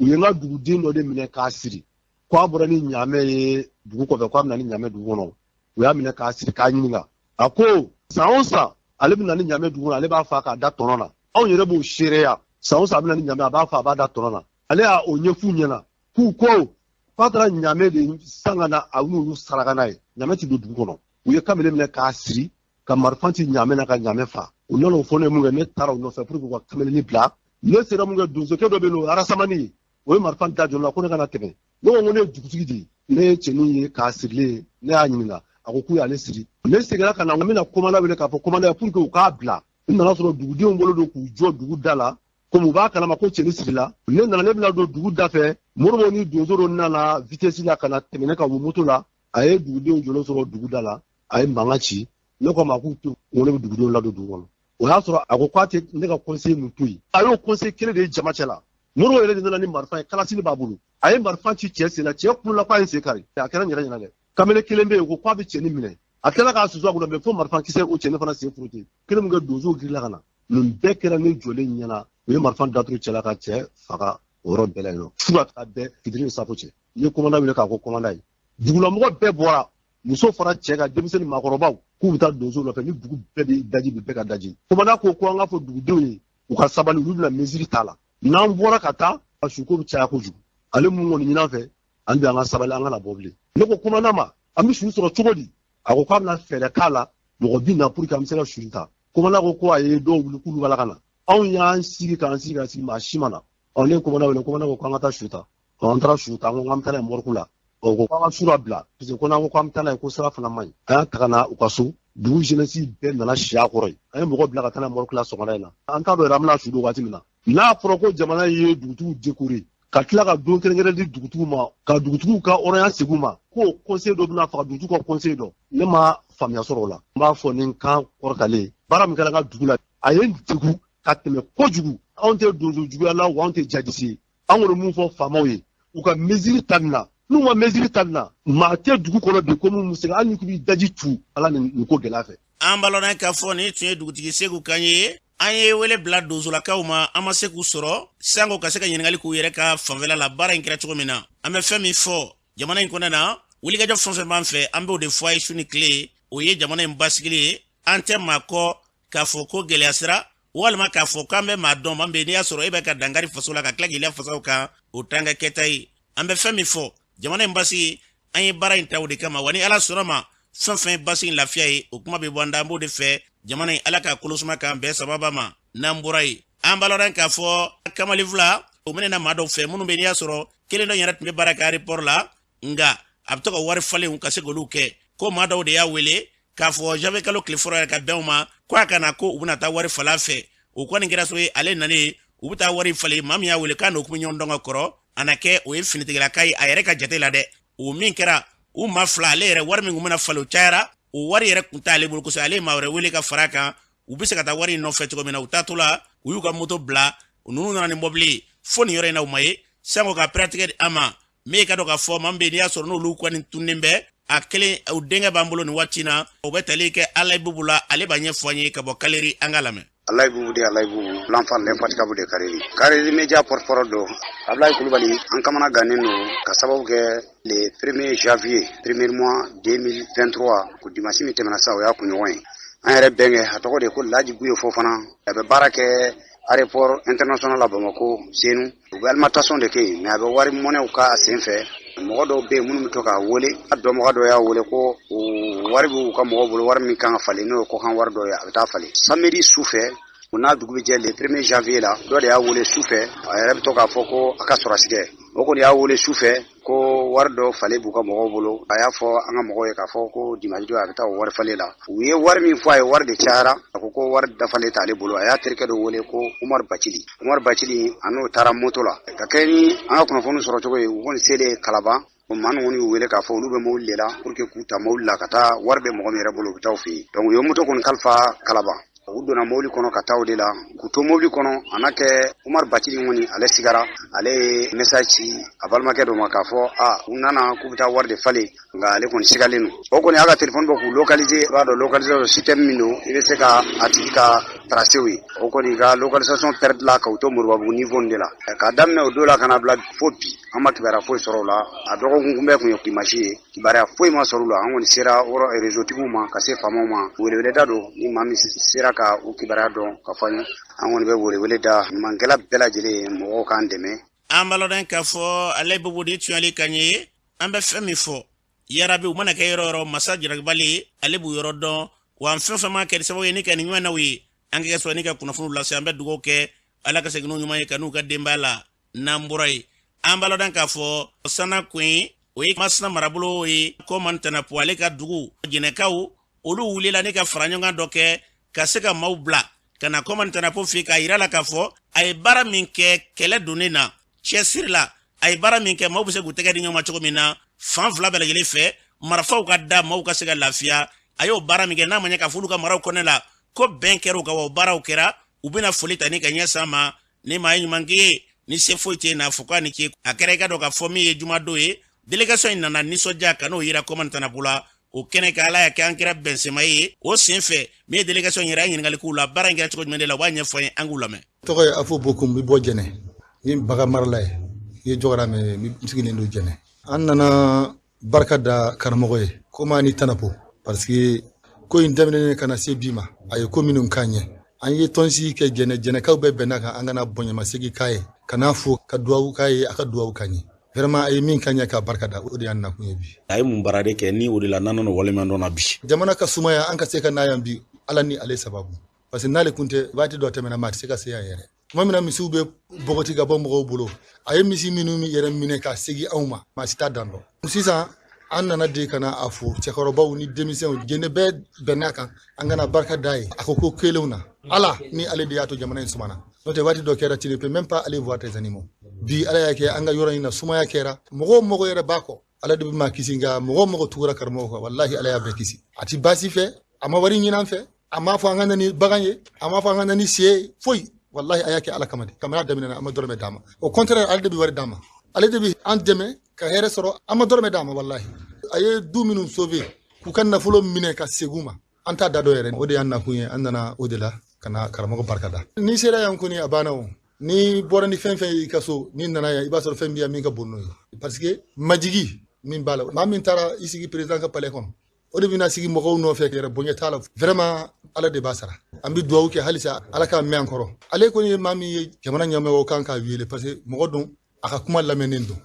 u ye n ka duguden dɔ de minɛ k'a siri, k'a bɔra ni ɲaamɛ ye dugu kɔfɛ, k'a bɛ na ni ɲaamɛ dugu kɔnɔ. U y'a minɛ k'a siri k'a ɲininka. A ko san o san ale bɛ na ni ɲaamɛ dugu kɔnɔ, ale b'a fa k'a da tɔnɔ na. Anw yɛrɛ b'o seereya, san o san a bɛ na ni ɲaamɛ, a b'a fa, a b'a da tɔnɔ na. Ale y'a o ɲɛf'u ɲɛna k'u ko k'a taara ɲaamɛ de san ka na, a n'olu saraka n'a ye, ɲaamɛ ti don dugu kɔnɔ. U ye kamalen minɛ k'a siri ka marifa ci ɲaamɛ na ka ɲaamɛ fa. U nana o fɔ ne mun kɛ, ne taara u nɔfɛ pour que u ka kamalennin bila. Ne sera mun kɛ, donsokɛ dɔ bɛ yen, o ye arasamani ye, o ye marifa da jɔ la ko ne kana tɛmɛ. Ne ko ne ye dugutigi de ye. Ne ye cɛnin ye k'a sirilen, ne y'a ɲininka, a ko k'u y'ale siri. Ne seginna ka na, n bɛna commandant wele k'a fɔ commandant ye pour que u k'a bila. N nana sɔrɔ dugudenw bolo don k'u jɔ dugu da la, komi u b'a kalama ko cɛnin sirila. Ne nana, ne bɛna don dugu da fɛ. Moribo ni donso dɔ nana vitesse la ka na tɛmɛ ne kan moto la. A ye dugudenw jɔlen sɔrɔ dugu da la, a ye mankan ci. Ne ko a ma k'u to, ko ne bɛ dugudenw ladon dugu kɔnɔ. O y'a sɔrɔ a ko k'a tɛ ne ka conseil mun to yen. A y'o conseil kelen de ye jama cɛ la. Moribo yɛrɛ de nana ni marifa ye, kalasini b'a bolo. A ye marifa ci cɛ sen na, cɛ kulola k'a ye sen kari. A kɛra n yɛrɛ ɲɛna dɛ. Kamalen kelen bɛ yen, o ko k'a bɛ cɛnin minɛ. A tilala k'a susu a kunna mɛ fo marifa kisɛ o cɛnin fana sen furuti. Kelen min kɛ donsow girila ka na. Nin bɛɛ kɛra ne jɔlen ɲɛna. U ye marifa daturu cɛ la ka cɛ faga o yɔrɔ bɛɛ la yen nɔ. Fo ka taa bɛn fitiri ni safo cɛ. N ye commandant wele k'a ko commandant ye. Dugulamɔgɔ bɛɛ bɔra, muso fara cɛ kan, denmisɛnnin maakɔrɔbaw, k'u bɛ taa donsow nɔfɛ ni dugu bɛɛ bɛ daji bi bɛɛ ka daji. Commandant ko ko an k'a fɔ dugudenw ye u ka sabali, olu bɛna mesure t'a la. N'an bɔra ka taa, a suko bɛ caya kojugu. Ale mun kɔni ɲin'an fɛ, an bɛ an ka sabali, an kana bɔ bilen. Ne ko commandant ma, an bɛ su sɔrɔ cogo di? A ko k'a bɛna fɛɛrɛ k'a la, mɔgɔ bɛ na pour que an bɛ se ka su ta. Commandant ko ko a ye dɔw wuli k'olu b'a la ka na. Anw y'an sigi k'an sigi k'an sigi, maa si ma na. Ɔ ne ye commandant wele, commandant ko k'an ka taa su ta. Ɔ an taara su ta, an ko k'an bɛ taa n'a ye morgue la. Ɔ ko k'an ka su labila, parce que ko n'an ko k'an bɛ taa n'a ye ko sira fana man ɲi. An y'a ta ka na u ka so, dugu jeunesse bɛɛ nana si a kɔrɔ yen. An ye mɔgɔ bila ka taa n'a ye morgue la sɔgɔmada in na. An t'a dɔn yɛrɛ an bɛna su don waati min na. N'a fɔra ko jamana ye dugutigiw décorer, ka tila ka don kɛrɛnkɛrɛn di dugutigiw ma, ka dugutigiw ka hɔrɔnya segin u ma, k'o conseil dɔ bɛna faga dugutigiw ka conseil dɔ, ne ma faamuya sɔrɔ o la. N b'a fɔ ni n kan kɔrɔtalen, baara min kɛra an ka dugu la, a ye n degun ka tɛmɛ kojugu. Anw tɛ donso juguya la, wa anw tɛ jadisi ye. An kɔni mun fɔ faamaw ye, u ka mesure ta nin na. N'u ma mesure ta nin na, maa tɛ dugu kɔnɔ bi ko mun bɛ se ka hali ni k'i b'i daji tu ala nin ko gɛlɛya fɛ.
An b'a lɔn k'a fɔ nin tun ye dugutigi Segu kan ye. An ye wele bila donsolakaw ma, an ma se k'u sɔrɔ sanko ka se ka ɲininkali k'u yɛrɛ ka fanfɛla la baara in kɛra cogo min na. An bɛ fɛn min fɔ jamana in kɔnɔ na, wulikajɔ fɛn fɛn b'an fɛ, an b'o de fɔ a ye su ni tile, o ye jamana in basigili ye. An tɛ maa kɔ k'a fɔ ko gɛlɛya sira, walima k'a fɔ k'an bɛ maa dɔn, maa bɛ n'i y'a sɔrɔ e bɛ ka dankari faso la ka tila k'i la fasaw kan, o t'an ka kɛta ye. An bɛ fɛn min fɔ jamana in basigi, an ye baara in ta o de kama. Wa ni Ala sɔnna ma, fɛn fɛn ye basigi in lafiya ye, o kuma bɛ bɔ an da, an b'o de fɛ jamana in Ala k'a kolosuma k'an bɛn sababa ma. N'an bɔra yen, an b'a lɔn k'a fɔ kamalen fila o minɛna maa dɔw fɛ minnu bɛ n'i y'a sɔrɔ kelen dɔ yɛrɛ tun bɛ baara kɛ aéroport la, nka a bɛ to ka wari falenw ka se k'olu kɛ. Ko maa dɔw de y'a wele k'a fɔ janvier kalo tile fɔlɔ yɛrɛ ka bɛn u ma, ko a kana ko u bɛna taa wari falen a fɛ. O kɔni kɛra so ye, ale nanen u bɛ taa wari falen, maa min y'a wele k'a n'o kun bɛ ɲɔgɔn dɔn ka kɔrɔ, a na kɛ o ye finitigilaka ye a yɛrɛ ka jate la dɛ. O min kɛra u maa fila, ale yɛrɛ wari min kun bɛna falen o cayara, o wari yɛrɛ kun t'ale bolo kosɛbɛ, ale ye maa wɛrɛ wele ka fara a kan, u bɛ se ka taa wari in nɔfɛ cogo min na. U taatɔ la, u y'u ka moto bila, ninnu nana ni mɔbili ye fo nin yɔrɔ in na, u ma ye sanko ka pɛrɛtigɛ di an ma. Min ka dɔn k'a fɔ maa min bɛ yen n'i y'a sɔrɔ n'olu kɔni tunnen bɛ, a kelen u denkɛ b'an bolo nin waati in na, o bɛ tali kɛ Alayi Bubu la, ale b'a ɲɛfɔ an ye ka bɔ Kaleri, an k'a lamɛn.
Alayi Bubu de Alayi Bubu, l'enfant l'infatigable de Kareri. Kareri média porte-parole don. Ablaye Kulubali, an kamana gannen don ka sababu kɛ le 1er janvier, premier mois 2023, ko dimanche min tɛmɛna sisan, o y'a kunɲɔgɔn ye. An yɛrɛ bɛnkɛ, a tɔgɔ de ko Laji Buye Fofana, a bɛ baara kɛ aéroport international la Bamako, Senu. U bɛ alimentation de kɛ yen, mais a bɛ wari mɔnɛw k'a sen fɛ. Mɔgɔ dɔw bɛ yen minnu bɛ to k'a wele, a dɔnbaga dɔ y'a wele ko o wari b'u ka mɔgɔw bolo, wari min kan ka falen n'o ye kɔkan wari dɔ ye, a bɛ taa falen. Samedi su fɛ, o n'a dugu bɛ jɛ le 1er janvier la, dɔ de y'a wele su fɛ, a yɛrɛ bɛ to k'a fɔ ko a ka sɔrɔsikɛ. O kɔni y'a wele su fɛ ko wari dɔ falen b'u ka mɔgɔw bolo. A y'a fɔ an ka mɔgɔw ye k'a fɔ ko dimanche don a bɛ taa o wari falen la. U ye wari min fɔ a ye, wari de cayara. A ko ko wari dafalen t'ale bolo. A y'a terikɛ dɔ wele ko Umar Bacili. Umar Bacili, a n'o taara moto la. Ka kɛ ni an ka kunnafoni sɔrɔ cogo ye, u kɔni selen Kalaban, o maa ninnu y'u wele k'a fɔ olu bɛ mobili de la pour que k'u ta mobili la ka taa wari bɛ mɔgɔ min yɛrɛ bolo, u bɛ taa o fɛ yen. Donc u ye moto kɔni kalifa Kalaban. U donna mobili kɔnɔ ka taa o de la, k'u to mobili kɔnɔ, a n'a kɛ Umar Bacili kɔni ale sigara, ale ye message ci a balimakɛ dɔ ma k'a fɔ a u nana k'u bɛ taa wari de falen, nka ale kɔni sigalen don. O kɔni y'a ka téléphone bɔ k'u localiser, i b'a dɔn localisation système min don, i bɛ se ka a tigi ka tracé ye. O kɔni ka localisation perdre la k'u to Moribabugu niveau de la. K'a daminɛ o don la ka na bila fo bi, an ma kibaruya foyi sɔrɔ o la. A dɔgɔkun kunbɛn kun ye dimanche ye, kibaruya foyi ma sɔrɔ u la. An kɔni sera yɔrɔ réseau tigiw ma ka se faamaw ma. Weleweleda don, ni maa min sera ka u kibaruya dɔn ka fɔ an ye, an kɔni bɛ welewele da ɲumankɛla bɛɛ lajɛlen, mɔgɔw k'an dɛmɛ.
An b'a lɔn k'a fɔ ale Bubu de tuyali ka ɲɛ. An bɛ fɛn min fɔ yarabi, u mana kɛ yɔrɔ yɔrɔ, masa jarakibali ale b'u yɔrɔ dɔn. Wa an fɛn fɛn ma kɛ sababu ye ni ka nin ɲɔgɔnnaw ye, an ka kɛ sɔrɔ ni ka kunnafoniw lase. An bɛ dugawu kɛ Ala ka segin n'u ɲuman ye ka n'u ka denbaya la. N'an bɔra yen, an b'a lɔn k'a fɔ Sana Koyin, o ye Masina marabolo ye, Kɔman Tanapo, ale ka dugu jɛnɛkaw olu wulila ni ka fara ɲɔgɔn kan dɔ kɛ ka se ka maaw bila ka na Kɔman Tanapo fɛ k'a yira la k'a fɔ a ye baara min kɛ kɛlɛ donnen na cɛsiri la. A ye baara min kɛ, maaw bɛ se k'u tɛgɛ di ɲɔgɔn ma cogo min na fan fila bɛɛ lajɛlen fɛ, marifaw ka da, maaw ka se ka lafiya. A y'o baara min kɛ, n'a ma ɲɛ k'a fɔ olu ka maraw kɔnɛ la ko bɛn kɛra u kan, wa o baaraw kɛra, u bɛna foli ta ni ka ɲɛ san ma. Ni maa ye ɲuman k'i ye, ni se foyi tɛ n'a fɔ k'a ni ce. A kɛra i ka dɔn k'a fɔ min ye jumadon ye, délégation in nana nisɔndiya ka n'o yira Kɔmani Tanapo la o kɛnɛ kan. Ala y'a kɛ an kɛra bɛnsema ye o sen fɛ. Min ye délégation yɛrɛ, a ye ɲininkali k'u la, baara in kɛra cogo jumɛn de la, u b'a ɲɛfɔ an ye, an k'u lamɛn.
Tɔgɔ ye Afo Bokum, n bɛ bɔ Jɛnɛ, n ye bagan marala ye, n ye jɔgɔra mɛ, n sigilen don Jɛnɛ. An nana barika da karamɔgɔ ye komi ani Tanapo, parce que ko in daminɛnen ka na se bi ma, a ye ko minnu k'an ye. An ye tɔnsigi kɛ Jɛnɛ, Jɛnɛkaw bɛɛ bɛnna kan an kana bonyamasegin k'a ye, ka n'a fo, ka duwawu k'a ye, a ka duwawu k'an ye. Vraiment, a ye min k'an ye, ka barika da, o de y'an nakun ye bi.
A ye mun baara de kɛ ni o de la n'an nana waleɲuman dɔn na bi?
Jamana ka sumaya, an ka se ka na yan bi, Ala ni ale sababu, parce que n'ale kun tɛ, waati dɔ tɛmɛna, maa tɛ se ka se yan yɛrɛ. Tuma min na misiw bɛ bɔgɔti ka bɔ mɔgɔw bolo, a ye misi minnu yɛrɛ minɛ ka segin anw ma, maa si t'a dan dɔn. Sisan an nana de ka na a fo, cɛkɔrɔbaw ni denmisɛnw, jɛnɛ bɛɛ bɛn'a kan an kana barika da ye a ko ko kelenw na. Ala ni ale de y'a to jamana in sumana, n'o tɛ waati dɔ kɛra, tu ne peux même pas aller voir tes animaux. Bi Ala y'a kɛ an ka yɔrɔ in na sumaya kɛra, mɔgɔ o mɔgɔ yɛrɛ b'a kɔ, Ala de bɛ maa kisi, nka mɔgɔ o mɔgɔ tugura karamɔgɔ kɔ, walahi Ala y'a bɛɛ kisi. A ti baasi fɛ, a ma wari ɲini an fɛ, a m'a fɔ an ka na ni bagan ye, a m'a fɔ an ka na ni sɛ ye, foyi. Walahi a y'a kɛ Ala kama de. Kabini a daminɛna, an ma dɔrɔmɛ d'a ma. Au contraire, ale de bɛ wari d'a ma, ale de bɛ an dɛmɛ ka hɛrɛ sɔrɔ, an ma dɔrɔmɛ d'a ma. Walahi a ye du minnu sauver k'u ka nafolo minɛ ka segin u ma, an t'a da dɔ yɛrɛ. O de y'an nakun ye, an nana o de la ka na karamɔgɔ barika da. N'i sera yan kɔni, a banna o. N'i bɔra ni fɛn fɛn ye i ka so, n'i nana yan, i b'a sɔrɔ fɛn bɛ yan min ka bon n'o ye, parce que majigi min b'a la, maa min taara i sigi président ka palais kɔnɔ, o de bɛna sigi mɔgɔw nɔfɛ yɛrɛ, bonya t'a la. Vraiment, Ala de b'a sara. An bɛ dugawu kɛ halisa, Ala k'a mɛn an kɔrɔ. Ale kɔni ye maa min ye, jamana ɲɛmɔgɔw kan k'a wele, parce que mɔgɔ don, a ka kuma lamɛnnen don,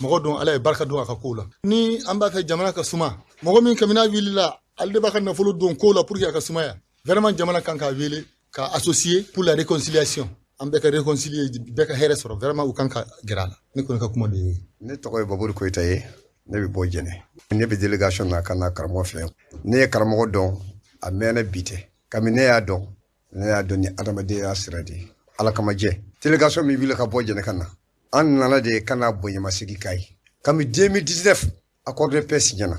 mɔgɔ don, Ala ye barika don a ka kow la. Ni an b'a fɛ jamana ka suma, mɔgɔ min kabini a wulila, ale de b'a ka nafolo don kow la pour que a ka sumaya. Vraiment, jamana kan k'a wele ka associer pour la réconciliation, an bɛɛ ka réconcilier, bɛɛ ka hɛrɛ sɔrɔ. Vraiment, u kan ka gɛrɛ a la. Ne kɔni ka kuma de ye.
Ne tɔgɔ ye Baburu Koyita ye, ne bɛ bɔ Jɛnɛ, ne bɛ délégation na ka na karamɔgɔ fɛ. Ne ye karamɔgɔ dɔn a mɛnna, bi tɛ. Kabini ne y'a dɔn, ne y'a dɔn ni adamadenya sira de ye, Ala kama jɛ. Délégation min wuli ka bɔ Jɛnɛ ka na, an nana de ka na bonyamasegin k'a ye. Kabini 2019 accord de paix signena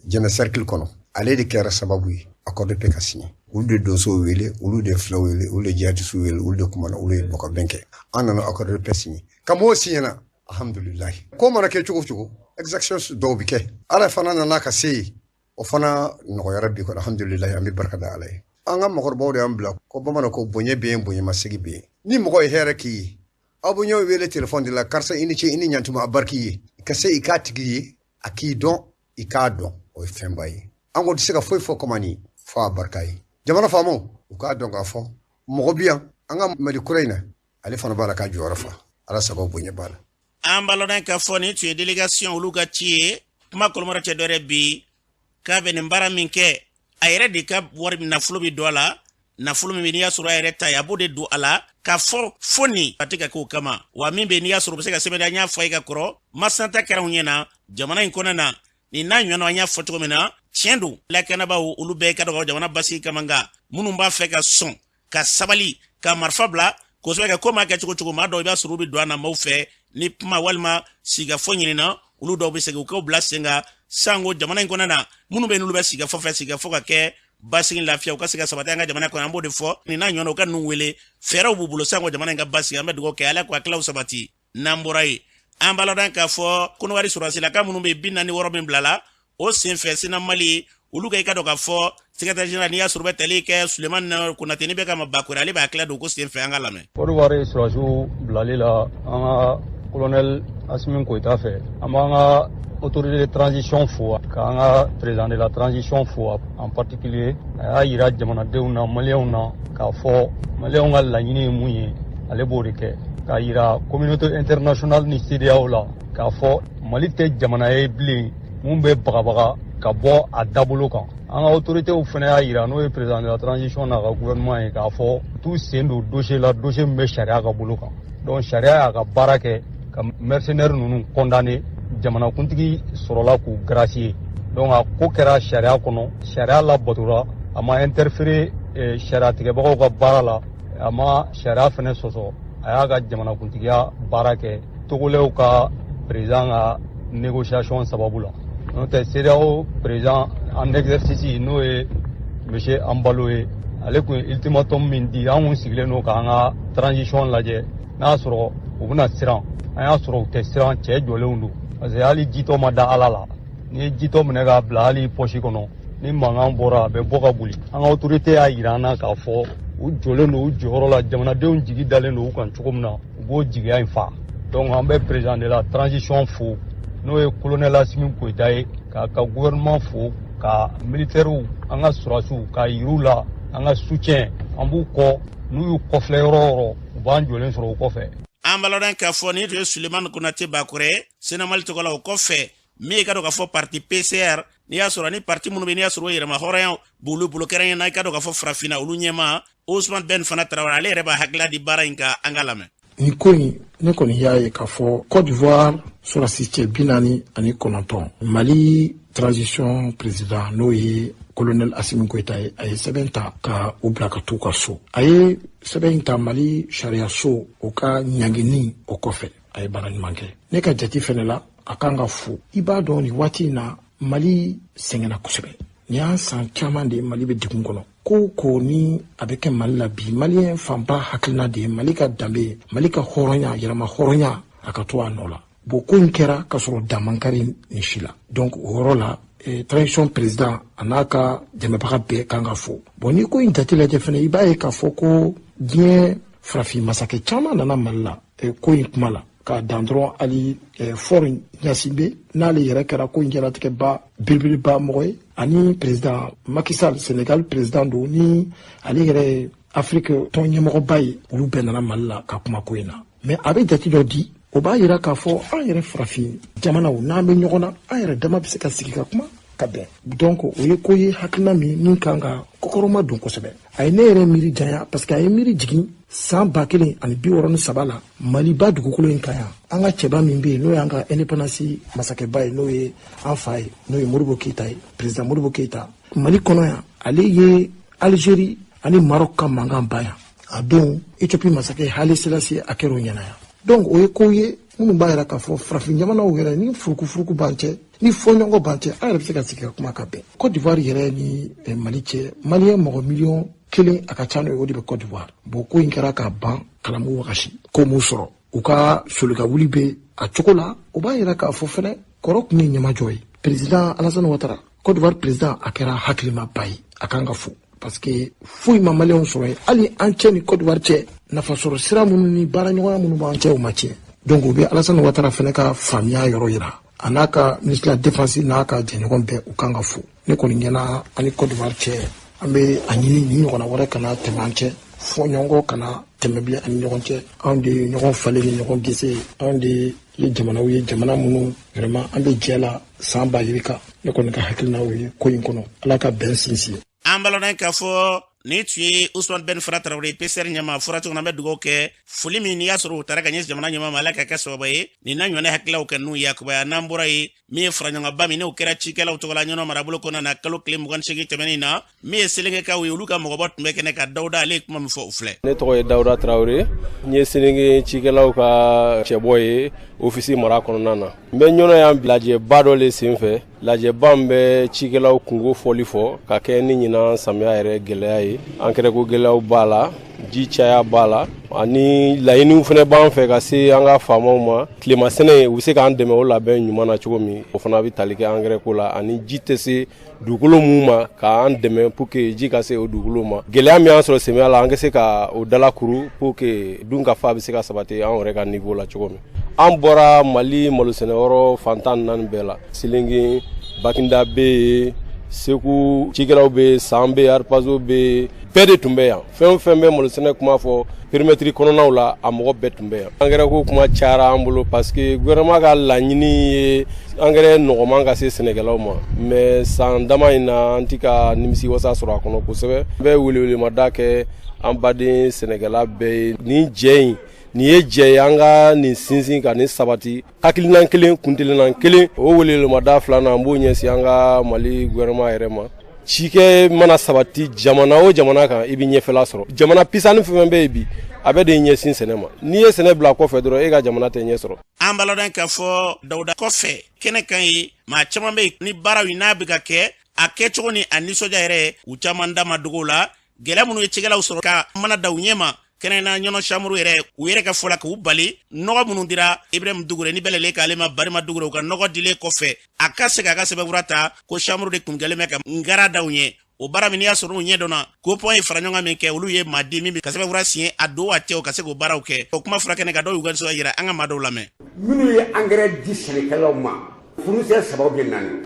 Jɛnɛ cercle kɔnɔ, ale de kɛra sababu ye accord de paix ka signé. Olu de donsow wele, olu de filaw wele, olu de jihadisiw wele, olu de kumana, olu ye bɔkabɛn kɛ. An nana accord de paix signé. Kabini o signena, alhamdulilayi, ko mana kɛ cogo o cogo, exaction dɔw bɛ kɛ. Ala fana nana ka se yen, o fana nɔgɔyara bi kɔnɔ, alhamdulilayi, an bɛ barika da Ala ye. An ka mɔgɔkɔrɔbaw de y'an bila ko bamanan ko bonya bɛ yen, bonyamasegin bɛ yen. Ni mɔgɔ ye hɛrɛ k'i ye, aw bɛ ɲɔgɔn wele telefɔni de la, karisa i ni ce, i ni ɲantuma, a barik'i ye. Ka se i k'a tigi ye, a k'i dɔn, i k'a dɔn, o ye fɛnba ye. An kɔni tɛ se ka foyi fɔ Kɔmani fɔ a barika ye. Jamana faamaw u k'a dɔn k'a fɔ mɔgɔ bi yan an ka Mali kura in na, ale fana b'a la k'a jɔyɔrɔ fa. Ala sago, bonya b'a la.
An b'a lɔn k'a fɔ nin tun ye délégation olu ka ci ye. Kuma kɔlɔmɔrɔ cɛ dɔ yɛrɛ bi k'a bɛ nin baara min kɛ, a yɛrɛ de ka wari nafolo bɛ don a la, nafolo min bɛ n'i y'a sɔrɔ a yɛrɛ ta ye, a b'o de don a la k'a fɔ fo nin a tɛ ka k'o kama. Wa min bɛ n'i y'a sɔrɔ u bɛ se ka sɛbɛn, an y'a fɔ a ye ka kɔrɔ, masinata kɛra anw ɲɛna jamana in kɔnɔ na, nin n'a ɲɔgɔnna. An y'a fɔ cogo min na, tiɲɛ don, lakanabaaw olu bɛɛ ka dɔgɔ jamana basigi kama, nka minnu b'a fɛ ka sɔn ka sabali ka marifa bila kosɛbɛ kɛ, ko maa kɛ cogo cogo, maa dɔw i b'a sɔrɔ u bɛ don a na maaw fɛ ni kuma walima sigikafɔ ɲinina, olu dɔw bɛ segin u k'o bila sen kan. Sanko jamana in kɔnɔ na, minnu bɛ n'olu bɛ sigikafɔ fɛ, sigikafɔ ka kɛ basigi, lafiya u ka se ka sabati an ka jamana kɔnɔ, an b'o de fɔ. Nin n'a ɲɔgɔnna, u ka ninnu wele, fɛɛrɛw b'u bolo sanko jamana in ka basigi. An bɛ dugawu kɛ, Ala k'u hakililaw sabati. N'an bɔra yen, an b'a ladɔn k'a fɔ Kɔnɔwari sɔrɔdasilaka minnu bɛ 46 min bilala o senfɛ Sena Mali, olu ka i ka dɔn k'a fɔ secrétaire général n'i y'a sɔrɔ bɛ tali kɛ Sulemani Konate ni bɛ ka ma Bakure, ale b'a tila don ko senfɛ, an ka lamɛn.
Kɔdiwari sɔrɔdasiw bilali la an ka colonel Asimi Goïta fɛ, an b'an ka autorité de transition fo, k'an ka président de la transition fo en particulier. A y'a yira jamanadenw na, maliyɛnw na, k'a fɔ maliyɛnw ka laɲini ye mun ye, ale b'o de kɛ, k'a yira communauté internationale ni CEDEAO la k'a fɔ Mali tɛ jamana ye bilen mun bɛ bagabaga ka bɔ a dabolo kan. An ka autoritéw fana y'a yira, n'o ye président de la transition n'a ka gouvernement ye, k'a fɔ t'u sen don dossier la, dossier min bɛ sariya ka bolo kan. Donc sariya y'a ka baara kɛ ka mercenaires ninnu condamné, jamanakuntigi sɔrɔla k'u gracier. Donc a ko kɛra sariya kɔnɔ, sariya labatora, a ma interférer sariya tigɛbagaw ka baara la, a ma sariya fɛnɛ sɔsɔ, a y'a ka jamanakuntigiya baara kɛ. Togolɛw ka président ka négociation sababu la. N'o tɛ, CEDEAO président en exercice, n'o ye monsieur Embalo ye, ale kun ye ultimatum min di, an kun sigilen don k'an ka transition lajɛ n'a y'a sɔrɔ u bɛna siran. An y'a sɔrɔ u tɛ siran, cɛ jɔlenw don, parce que hali jitɔ ma da Ala la. N'i ye jitɔ minɛ k'a bila hali pɔsi kɔnɔ, ni mankan bɔra, a bɛ bɔ ka boli. An ka autorité y'a yira an na k'a fɔ u jɔlen don u jɔyɔrɔ la. Jamanadenw jigi dalen don u kan cogo min na, u b'o jigiya in fa. Donc an bɛ président de la transition fo, n'o ye colonel Assimi Goïta ye, k'a ka gouvernement fo, ka militaires, an ka sɔrɔdasiw, k'a yir'u la an ka soutien, an b'u kɔ. N'u y'u kɔfilɛ yɔrɔ o yɔrɔ, u b'an jɔlen sɔrɔ u kɔfɛ.
An b'a k'a fɔ nin tun ye Sulemani Konate Bakɔrɛ, Senamali tɔgɔ la. O kɔfɛ, min ye ka dɔn k'a fɔ parti PCR, n'i y'a sɔrɔ ni parti minnu bɛ, n'i y'a sɔrɔ o yɛrɛma hɔrɔnya b'olu bolo, kɛrɛnkɛrɛn na, i ka dɔn k'a fɔ farafinna, olu ɲɛma Ousmane Ben fana Tarawele, ale yɛrɛ b'a hakilila di baara in kan. An ka lamɛn.
Nin ko in, ne kɔni y'a ye k'a fɔ Côte d'Ivoire sɔrɔsi cɛ 49, Mali transition président, n'o ye colonel Assimi Goïta ye, a ye sɛbɛn ta ka u bila ka t'u ka so. A ye sɛbɛn in ta Mali sariya so o ka ɲangini o kɔfɛ. A ye baara ɲuman kɛ. Ne ka jate fɛnɛ la, a kan ka fo. I b'a dɔn, nin waati in na, Mali sɛgɛnna kosɛbɛ. Nin y'an san caman de ye Mali bɛ degun kɔnɔ. Ko ko ni a bɛ kɛ Mali la bi, Maliyɛn fanba hakilina de ye Mali ka danbe, Mali ka hɔrɔnya, yɛrɛma hɔrɔnya, a ka to a nɔ la. Bon, ko in kɛra k'a sɔrɔ damakari nin si la. Donc o yɔrɔ la, transition président a n'a ka dɛmɛbaga bɛɛ kan ka fo. Bon, ni ko in jate lajɛ fɛnɛ, i b'a ye k'a fɔ ko diɲɛ farafin masakɛ caman nana Mali la ko in kuma la, k'a dan dɔrɔn hali Faure Gnassingbé, n'ale yɛrɛ kɛra ko in jɛlatigɛba belebeleba mɔgɔ ye, ani président Macky Sall, Sénégal président don, ni ale yɛrɛ ye Afrique tɔn ɲɛmɔgɔba ye, olu bɛɛ nana Mali la ka kuma ko in na. Mais a bɛ jate dɔ di, o b'a yira k'a fɔ an yɛrɛ farafin jamanaw, n'an bɛ ɲɔgɔn na, an yɛrɛ dama bɛ se ka sigi ka kuma ka bɛn. Donc o ye ko ye, hakilina min min kan ka kɔkɔrɔma don kosɛbɛ. A ye ne yɛrɛ miiri janya, parce que a ye miiri jigin san 1063 la, Maliba dugukolo in kan yan. An ka cɛba min bɛ yen, n'o y'an ka indépendance masakɛba ye, n'o ye an fa ye, n'o ye Modibo Keyita ye, président Modibo Keyita, Mali kɔnɔ yan, ale ye Algérie ani Maroc ka mankan ban yan. A don, Éthiopie masakɛ Haile Selassie, a kɛra o ɲɛna yan. Donc o ye kow ye minnu b'a yira k'a fɔ farafin jamanaw yɛrɛ, ni furukufuruku b'an cɛ, ni fɔɲɔgɔnkɔ b'an cɛ, an yɛrɛ bɛ se ka sigi ka kuma ka bɛn. Côte d'Ivoire yɛrɛ ni Mali cɛ, Maliyɛn mɔgɔ miliyɔn 1 a ka ca n'o ye, o de bɛ Côte d'Ivoire. Bon, ko in kɛra k'a ban kalamu wagasi ko m'u sɔrɔ, u ka solika wuli bɛ a cogo la. O b'a yira k'a fɔ fɛnɛ kɔrɔ tun ye ɲɛmajɔ ye. Président Alassane Ouattara, Côte d'Ivoire président, a kɛra hakilimaba ye, a kan ka fo, parce que foyi ma Maliyɛnw sɔrɔ yen. Hali an cɛ ni Côte d'Ivoire cɛ, nafasɔrɔ sira minnu ni baaraɲɔgɔnya minnu b'an cɛ, o ma tiɲɛ. Donc u bɛ Alassane Ouattara fɛnɛ ka faamuya yɔrɔ yira, a n'a ka ministre de la défense n'a ka jɛɲɔgɔn bɛɛ, u kan ka fo. Ne kɔni ɲɛna, an ni Côte d'Ivoire cɛ, an bɛ a ɲini nin ɲɔgɔnna wɛrɛ kana tɛmɛ an cɛ, fɔɲɔgɔnkɔ kana tɛmɛ bilen an ni ɲɔgɔn cɛ. Anw de ye ɲɔgɔn falen ni ɲɔgɔn gese ye. Anw de ye jamanaw ye, jamana minnu vraiment an bɛ jɛ la san ba yirika. Ne kɔni ka hakilinaw ye ko in kɔnɔ, Ala ka bɛn sinsin.
An balana k'a fɔ nin tun ye Usman Ben Fara Tarawele, PCR ɲɛma. Fɔra cogo min, an bɛ dugawu kɛ foli min n'i y'a sɔrɔ u taara ka ɲɛsin jamana ɲɛma ma, Ala ka kɛ sababu ye nin n'a ɲɔgɔnna hakililaw kɛ n'u yakubaya. N'an bɔra yen, min ye faraɲɔgɔnba min n'o kɛra cikɛlaw tɔgɔ la Ɲɔnɔ marabolo kɔnɔna na kalo tile 28 tɛmɛnen na, min ye Selenkekaw ye, olu ka mɔgɔba tun bɛ kɛnɛ ka Dawuda, ale ye kuma min fɔ, o filɛ.
Ne tɔgɔ ye Dawuda Tarawele, n ye Selenge cikɛlaw ka cɛbɔ ye ofisi mara kɔnɔna na. N bɛ Ɲɔnɔ yan lajɛba dɔ le senfɛ, lajɛba min bɛ cikɛlaw kungo fɔli fɔ ka kɛ ni ɲinan samiya yɛrɛ gɛlɛya ye. Ankɛrɛko gɛlɛyaw b'a la, ji caya b'a la, ani laɲiniw fana b'an fɛ ka se an ka faamaw ma. Tilema sɛnɛ, u bɛ se k'an dɛmɛ o labɛn ɲuman na cogo min, o fana bɛ tali kɛ angɛrɛ ko la, ani ji tɛ se dugukolo mun ma, k'an dɛmɛ pour que ji ka se o dugukolo ma. Gɛlɛya min y'an sɔrɔ samiya la, an ka se ka o dalakuru pour que dun ka fa bɛ se ka sabati an yɛrɛ ka niveau la cogo min. An bɔra Mali malosɛnɛyɔrɔ fan 14 bɛɛ la. Selenge, Bakinda bɛ yen, Segu cikɛlaw bɛ yen, San bɛ yen, Aripazo bɛ yen, bɛɛ de tun bɛ yan. Fɛn o fɛn bɛ malosɛnɛ kuma fɔ périmètre kɔnɔnaw la, a mɔgɔ bɛɛ tun bɛ yan. Angɛrɛ ko kuma cayara an bolo, parce que gouvernement ka laɲini ye angɛrɛ nɔgɔman ka se sɛnɛkɛlaw ma, mais san dama in na, an ti ka nimisi wasa sɔrɔ a kɔnɔ kosɛbɛ. N bɛ welewelemada kɛ an baden sɛnɛkɛla bɛɛ ye: nin jɛ in, nin ye jɛ ye, an ka nin sinsin ka nin sabati, hakilina kelen, kuntilenna kelen. O welewelemada filanan, an b'o ɲɛsin an ka Mali gouvernement yɛrɛ ma. Cikɛ mana sabati jamana o jamana kan, i bɛ ɲɛfɛla sɔrɔ. Jamana pisani fɛn fɛn bɛ yen bi. A bɛ de ɲɛsin sɛnɛ ma. N'i ye sɛnɛ bila kɔfɛ dɔrɔn, e ka jamana tɛ ɲɛ sɔrɔ.
An b'a ladɔn k'a fɔ Dawuda kɔfɛ kɛnɛ kan ye, maa caman bɛ yen ni baaraw n'a bɛ ka kɛ a kɛcogo ni a nisɔndiya yɛrɛ, u caman da ma dogo la. Gɛlɛya minnu ye cikɛlaw sɔrɔ ka mana da u ɲɛ ma kɛnɛ na Ɲɔnɔ chambre yɛrɛ, u yɛrɛ ka fɔ la, k'u bali nɔgɔ minnu dira Ibrahim Dugure ni bɛɛ lajɛlen k'ale ma Barima Dugure, u ka nɔgɔ dilen kɔfɛ, a ka se k'a ka sɛbɛnfura ta ko chambre de kun kɛlen bɛ ka ngara da u ɲɛ. O baara min n'i y'a sɔrɔ u ɲɛ dɔnna, GOPON ye fara ɲɔgɔn min kɛ, olu ye maa di min ka sɛbɛnfura siɲɛ a don a cɛw ka se k'o baaraw kɛ. O kuma fura kɛnɛ kan, dɔw y'u ka nisɔndiya yira. An ka maa dɔw lamɛn.
Minnu ye angɛrɛ di sɛnɛkɛlaw ma, fournisseur sabaw de nani.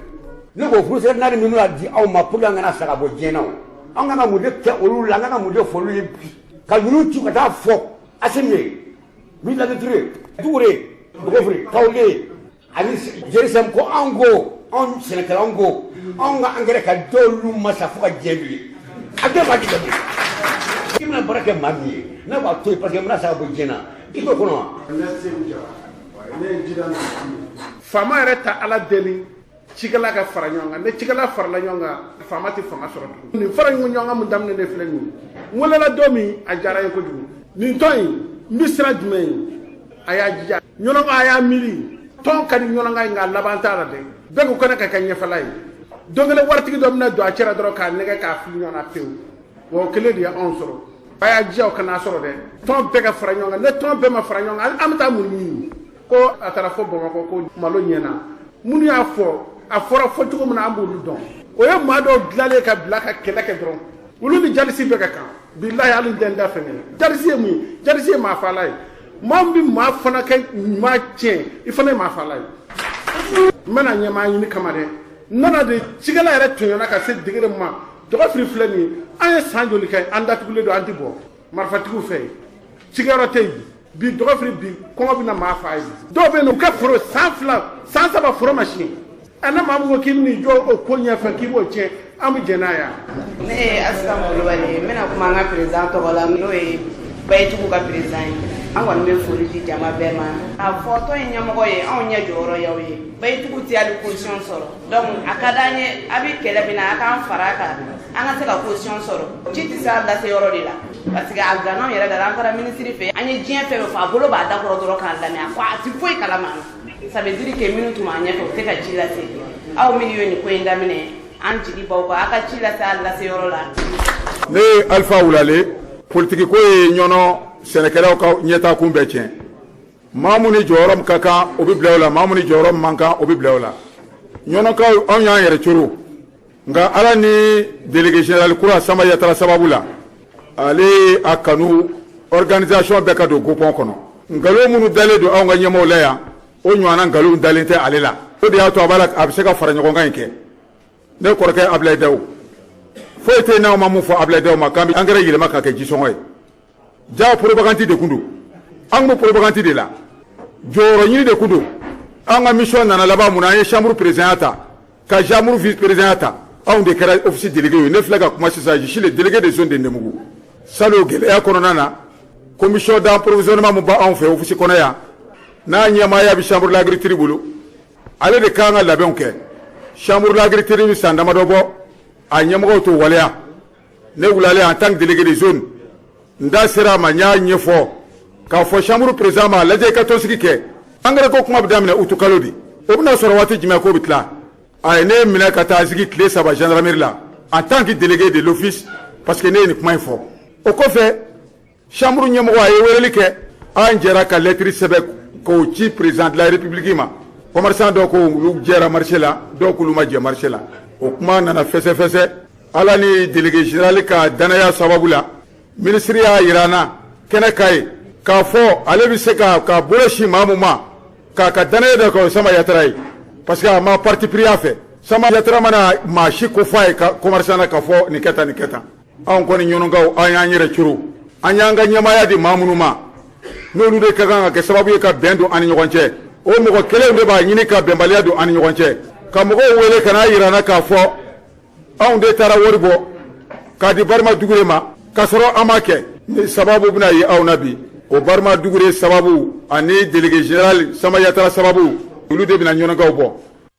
Ne ko fournisseur naani minnu y'a di aw ma pour que an kana sa ka bɔ diɲɛ na, o an kan ka mun de kɛ olu la? An kan ka mun de fɔ olu ye bi ka ninnu ci ka taa fɔ Asimi ye, ministre de l'Agriculture, Dugure, Dɔgɔfiri, Kawule ani GRSM, ko an ko anw sɛnɛkɛlaw, anw ko anw ka angɛrɛ ka d'olu ma sa fo ka diɲɛ wuli, a bɛɛ b'a di ka i bɛna baara kɛ maa min ye n'a b'a to yen, parce que n bɛna sa ka bɔ diɲɛ na, i t'o kɔnɔ wa?
Faama yɛrɛ ta Ala deli, cikɛla ka fara ɲɔgɔn kan. Ni cikɛla farala ɲɔgɔn kan, faama tɛ fanga sɔrɔ tugun. Nin fara ɲɔgɔn kan mun daminɛ de filɛ nin ye, n welela don min, a diyara n ye kojugu. Nin tɔn in, n bɛ sira jumɛn ye? A y'a jija ɲɔnɔnka, a y'a miiri tɔn ka di ɲɔnɔnka ye, nka laban t'a la dɛ. Bɛɛ ko kɛnɛ ka kɛ ɲɛfɛla ye. Don kelen, waritigi dɔ bɛna don a cɛla dɔrɔn k'a nɛgɛ k'a fili ɲɔgɔn na pewu. Wa o kelen de ye anw sɔrɔ. A y'a jija o kana sɔrɔ dɛ. Tɔn bɛɛ ka fara ɲɔgɔn kan. Ne tɔn bɛɛ ma fara ɲɔgɔn kan, an bɛ taa mun ɲini? Ko a taara fɔ Bamakɔ ko malo ɲɛna. Minnu y'a fɔ, a fɔra fɔ cogo min na, an b'olu dɔn. O ye maa dɔw dilanlen ka bila ka kɛlɛ kɛ dɔrɔn. Olu ni jalisi bɛɛ ka kan. Bilahi, hali n tɛ n da fɛn kɛ. Jalisi ye mun ye? Jalisi ye maa faala ye. Maa min bɛ maa fana kɛ maa tiɲɛ, i fana ye maa faala ye. N bɛna ɲɛmaa ɲini kama dɛ. N nana de, cikɛla yɛrɛ tɔɲɔna ka se degré min ma. Dɔgɔfiri filɛ nin ye, an ye san joli kɛ, an datugulen don, an tɛ bɔ marifatigiw fɛ yen, cikɛyɔrɔ tɛ yen bi. Dɔgɔfiri bi, kɔngɔ bɛna maa fa ye. Dɔw bɛ yen, u ka foro san 2, san 3, foro ma siɲɛ. Ɛ, ne maa min ko k'i bɛn'i jɔ o ko ɲɛfɛ k'i b'o tiɲɛ, an bɛ jɛn n'a ye.
Ne ye Asitan Kulubali ye. N bɛna kuma an ka président tɔgɔ la, n'o ye Bayitigiw ka président ye. An kɔni bɛ foli di jama bɛɛ ma k'a fɔ tɔn in ɲɛmɔgɔ ye, anw ɲɛ jɔyɔrɔ y'aw ye. Bayitigiw tɛ hali caution sɔrɔ, donc a ka d'an ye, a bɛ kɛlɛ min na, a k'an fara a kan, an ka se ka caution sɔrɔ. Ci tɛ se a lase yɔrɔ de la, parce que a gannaw yɛrɛ da la. An taara minisiri fɛ, an ye diɲɛ fɛn bɛɛ fɔ, a bolo b'a da kɔrɔ dɔrɔn k'a lamɛn, a ko a ti foyi kalama. Ça veut dire que minnu tun b'an ɲɛfɛ, u tɛ ka ci lase. Aw minnu ye nin ko in daminɛ, an jigi b'aw kan, a ka ci lase a lase yɔrɔ la.
Ne ye Alifa Wulale. Politiki ko ye Ɲɔnɔ sɛnɛkɛlaw ka ɲɛtaakun bɛɛ tiɲɛ. Maa mun ni jɔyɔrɔ min ka kan, o bɛ bila o la. Maa mun ni jɔyɔrɔ min man kan, o bɛ bila o la. Ɲɔnɔkaw, anw y'an yɛrɛ coro, nka Ala ni délégué général kura Samba Yatara sababu la, ale a kanu organisation bɛɛ ka don GOPON kɔnɔ. Nkalon minnu dalen don anw ka ɲɛmaaw la yan, o ɲɔgɔnna nkalon dalen tɛ ale la. O de y'a to a b'a la, a bɛ se ka fara ɲɔgɔn kan in kɛ. Ne kɔrɔkɛ Abilayi Dawu, foyi tɛ n'aw ma mun fɔ Abilayi Dawu ma k'an bɛ angɛrɛ yɛlɛma ka kɛ jisɔngɔ ye. Ja propagande de kun don, an kun bɛ propagande de la, jɔyɔrɔ ɲini de kun don. An ka mission nana laban mun na? An ye chambre président ta, ka chambre vice président ta, anw de kɛra office délégué ye. Ne filɛ ka kuma sisan, je suis le délégué de zone de Ndemugu. Salon gɛlɛya kɔnɔna na, commission d'approvisionnement mun b'anw fɛ office kɔnɔ yan, n'a ɲɛmaaya bɛ chambre de l'agriculture bolo, ale de kan ka labɛnw kɛ. Chambre de l'agriculture bɛ san damadɔ bɔ, a ɲɛmɔgɔw t'o waleya. Ne wulalen, en tant que délégué de zone, n da sera a ma, n y'a ɲɛfɔ k'a fɔ chambre président ma, a lajɛ i ka tɔnsigi kɛ. Engrais ko kuma bɛ daminɛ utu kalo de, o bɛna sɔrɔ waati jumɛn k'o bɛ tila? A ye ne minɛ ka taa sigi tile 3 gendarmerie la en tant que délégué de l'office, parce que ne ye nin kuma in fɔ. O kɔfɛ, chambre ɲɛmɔgɔ a ye weleli kɛ, an jɛra ka lettre sɛbɛn k'o ci président de la République ma. Commerçant dɔw ko olu jɛra marché la, dɔw k'olu ma jɛ marché la. O kuma nana fɛsɛfɛsɛ. Ala ni délégué général ka danaya sababu la, ministre y'a yira an na kɛnɛ ka ye k'a fɔ ale bɛ se ka bolo si maa mun ma k'a ka danaya dɔ kɛ, o ye Samba Yatara ye, parce que a ma parti pris a fɛ. Samba Yatara mana maa si ko f'a ye ka commerçant na k'a fɔ nin kɛ tan, nin kɛ tan. Anw kɔni Ɲɔnɔnkaw, an y'an yɛrɛ coro. An y'an ka ɲɛmaaya di maa minnu ma, n'olu de ka kan ka kɛ sababu ye ka bɛn don an ni ɲɔgɔn cɛ, o mɔgɔ kelenw de b'a ɲini ka bɛnbaliya don an ni ɲɔgɔn cɛ, ka mɔgɔw wele ka n'a yira n na k'a fɔ anw de taara wari bɔ k'a di Barima Dugure ma, k'a sɔrɔ an m'a kɛ. Ni sababu bɛna ye aw na bi, o Barima Dugure sababu ani délégué général Samba Yatara sababu, olu de bɛna Ɲɔnɔnkaw bɔ.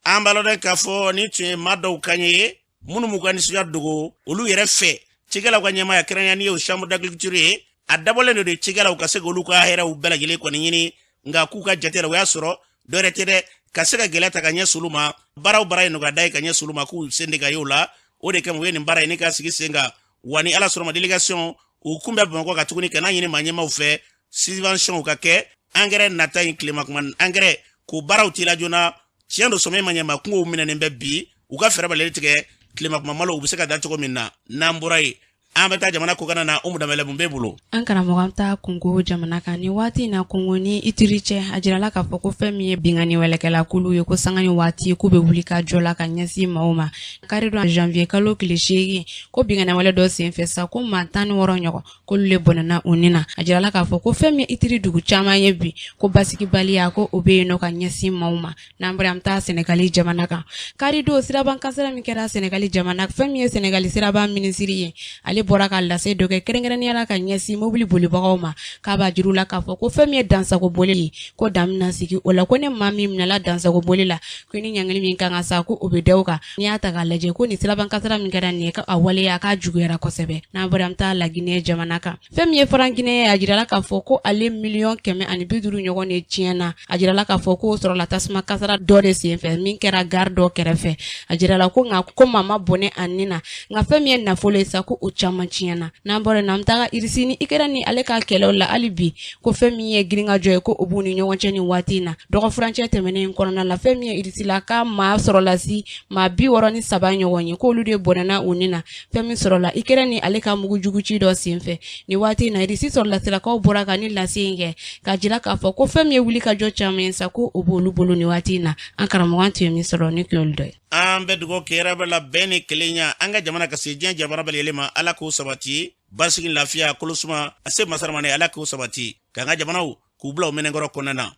An b'a lɔn k'a fɔ nin tun ye maa dɔw kan ye minnu m'u ka nisɔndiya dogo olu yɛrɛ fɛ cikɛlaw ka ɲɛmaaya kɛrɛnkɛrɛnnenya ye, o chambre d'agriculture ye. A dabɔlen don de cikɛlaw ka se k'olu ka hɛrɛw bɛɛ lajɛlen kɔni ɲini, nka k'u ka jate la, o y'a sɔrɔ dɔwɛrɛ tɛ dɛ, ka se ka gɛlɛya ta ka ɲɛsin olu ma. Baara o baara ye nɔgɔya da ye ka ɲɛsin olu ma, k'u sen de ka y'o la. O de kama u ye nin baara ye ni ka sigi sen kan. Wa ni Ala sɔnna ma, délégation u kun bɛ Bamakɔ ka tuguni ka n'a ɲini maa ɲɛmaaw fɛ, subvention ka kɛ angɛrɛ nata in tilema kuma angɛrɛ k'o baaraw teliya joona. Tiɲɛ don, sɔmiya ma ɲɛ, ma kungow minɛnen bɛ bi, u ka fɛɛrɛ bɛɛ tigɛ tilema kuma malo u bɛ se ka dan cogo min na. N'an bɔra yen, an bɛ taa jamana kɔkanna na. Umu Danbɛlɛ, mun b'e bolo?
An karamɔgɔ, an bɛ taa Kongo jamana kan ni waati in na. Kongo ni Ituri cɛ, a jirala k'a fɔ ko fɛn min ye binkanni wɛlɛkɛla kulu ye, ko sanga ni waati k'u bɛ wuli ka jɔ la ka ɲɛsin maaw ma. Karidon janvier kalo tile 8, ko binkanni wɛlɛ dɔ senfɛ sa, ko maa 16 ɲɔgɔn k'olu le bɔnɛna u ni na. A jirala k'a fɔ ko fɛn min ye Ituri dugu caman ye bi, ko basigibaliya ko o bɛ yen nɔ ka ɲɛsin maaw ma. N'an bɔra, an bɛ taa Sɛnɛgali jamana kan. Karidon siraban kasara min kɛra Sɛnɛgali jamana, fɛn min ye Sɛnɛgali siraban minisiri ye, ale bɔra ka lase dɔ kɛ kɛrɛnkɛrɛnnenya la ka ɲɛsin mobili bolibagaw ma, k'a b'a jir'u la k'a fɔ ko fɛn min ye dansago boli ye, ko dan bɛna sigi o la, ko ni maa min minɛla dansago boli la, ko ni ɲangili min kan ka sa, ko o bɛ da o kan. N'i y'a ta k'a lajɛ, ko nin siraban kasara min kɛra nin ye, a waleya k'a juguyara kosɛbɛ. N'an bɔra, an bɛ taa Laginɛ jamana kan. Fɛn min ye franc guinéen ye, a jirala k'a fɔ ko ale 150 miliyɔn ɲɔgɔn de tiɲɛna. A jirala k'a fɔ k'o sɔrɔla tasuma kasara dɔ de senfɛ min kɛra gare dɔ kɛrɛfɛ. A jirala ko nka ko maa ma bɔnɛ a ni na, nka fɛn min ye nafolo ye sa, ko o caman tiɲɛna. N'an bɔra yen, an bɛ taga Irisi ni Ikɛrɛni ni ale ka kɛlɛw la hali bi, ko fɛn min ye girinkajɔ ye, ko o b'u ni ɲɔgɔn cɛ ni waati in na. Dɔgɔ furancɛ tɛmɛnen in kɔnɔna la, fɛn min ye Irisi la ka maa sɔrɔlasi maa 63 ɲɔgɔn ye, k'olu de bɔnɛna u ni na, fɛn min sɔrɔla Ikɛrɛni ni ale ka mugujugu ci dɔ senfɛ. Ni waati in na, Irisi sɔrɔlasilakaw bɔra ka ni lase in kɛ k'a jira k'a fɔ ko fɛn min ye wuli ka jɔ caman ye sa, ko o b'olu bolo ni waati in na. An karamɔgɔ, an tun ye min sɔrɔ ni tun y'olu dɔ ye.
An bɛ dugawu kɛ yɛrɛ bɛ la bɛn ni kelenya an ka jamana ka se diɲɛ jamana bɛɛ lajɛlen ma. Ala k'o sabati, basigi, lafiya, kolosuma a se masaramani, Ala k'o sabati k'an ka jamanaw k'u bila u minɛnkɔrɔ kɔnɔna na.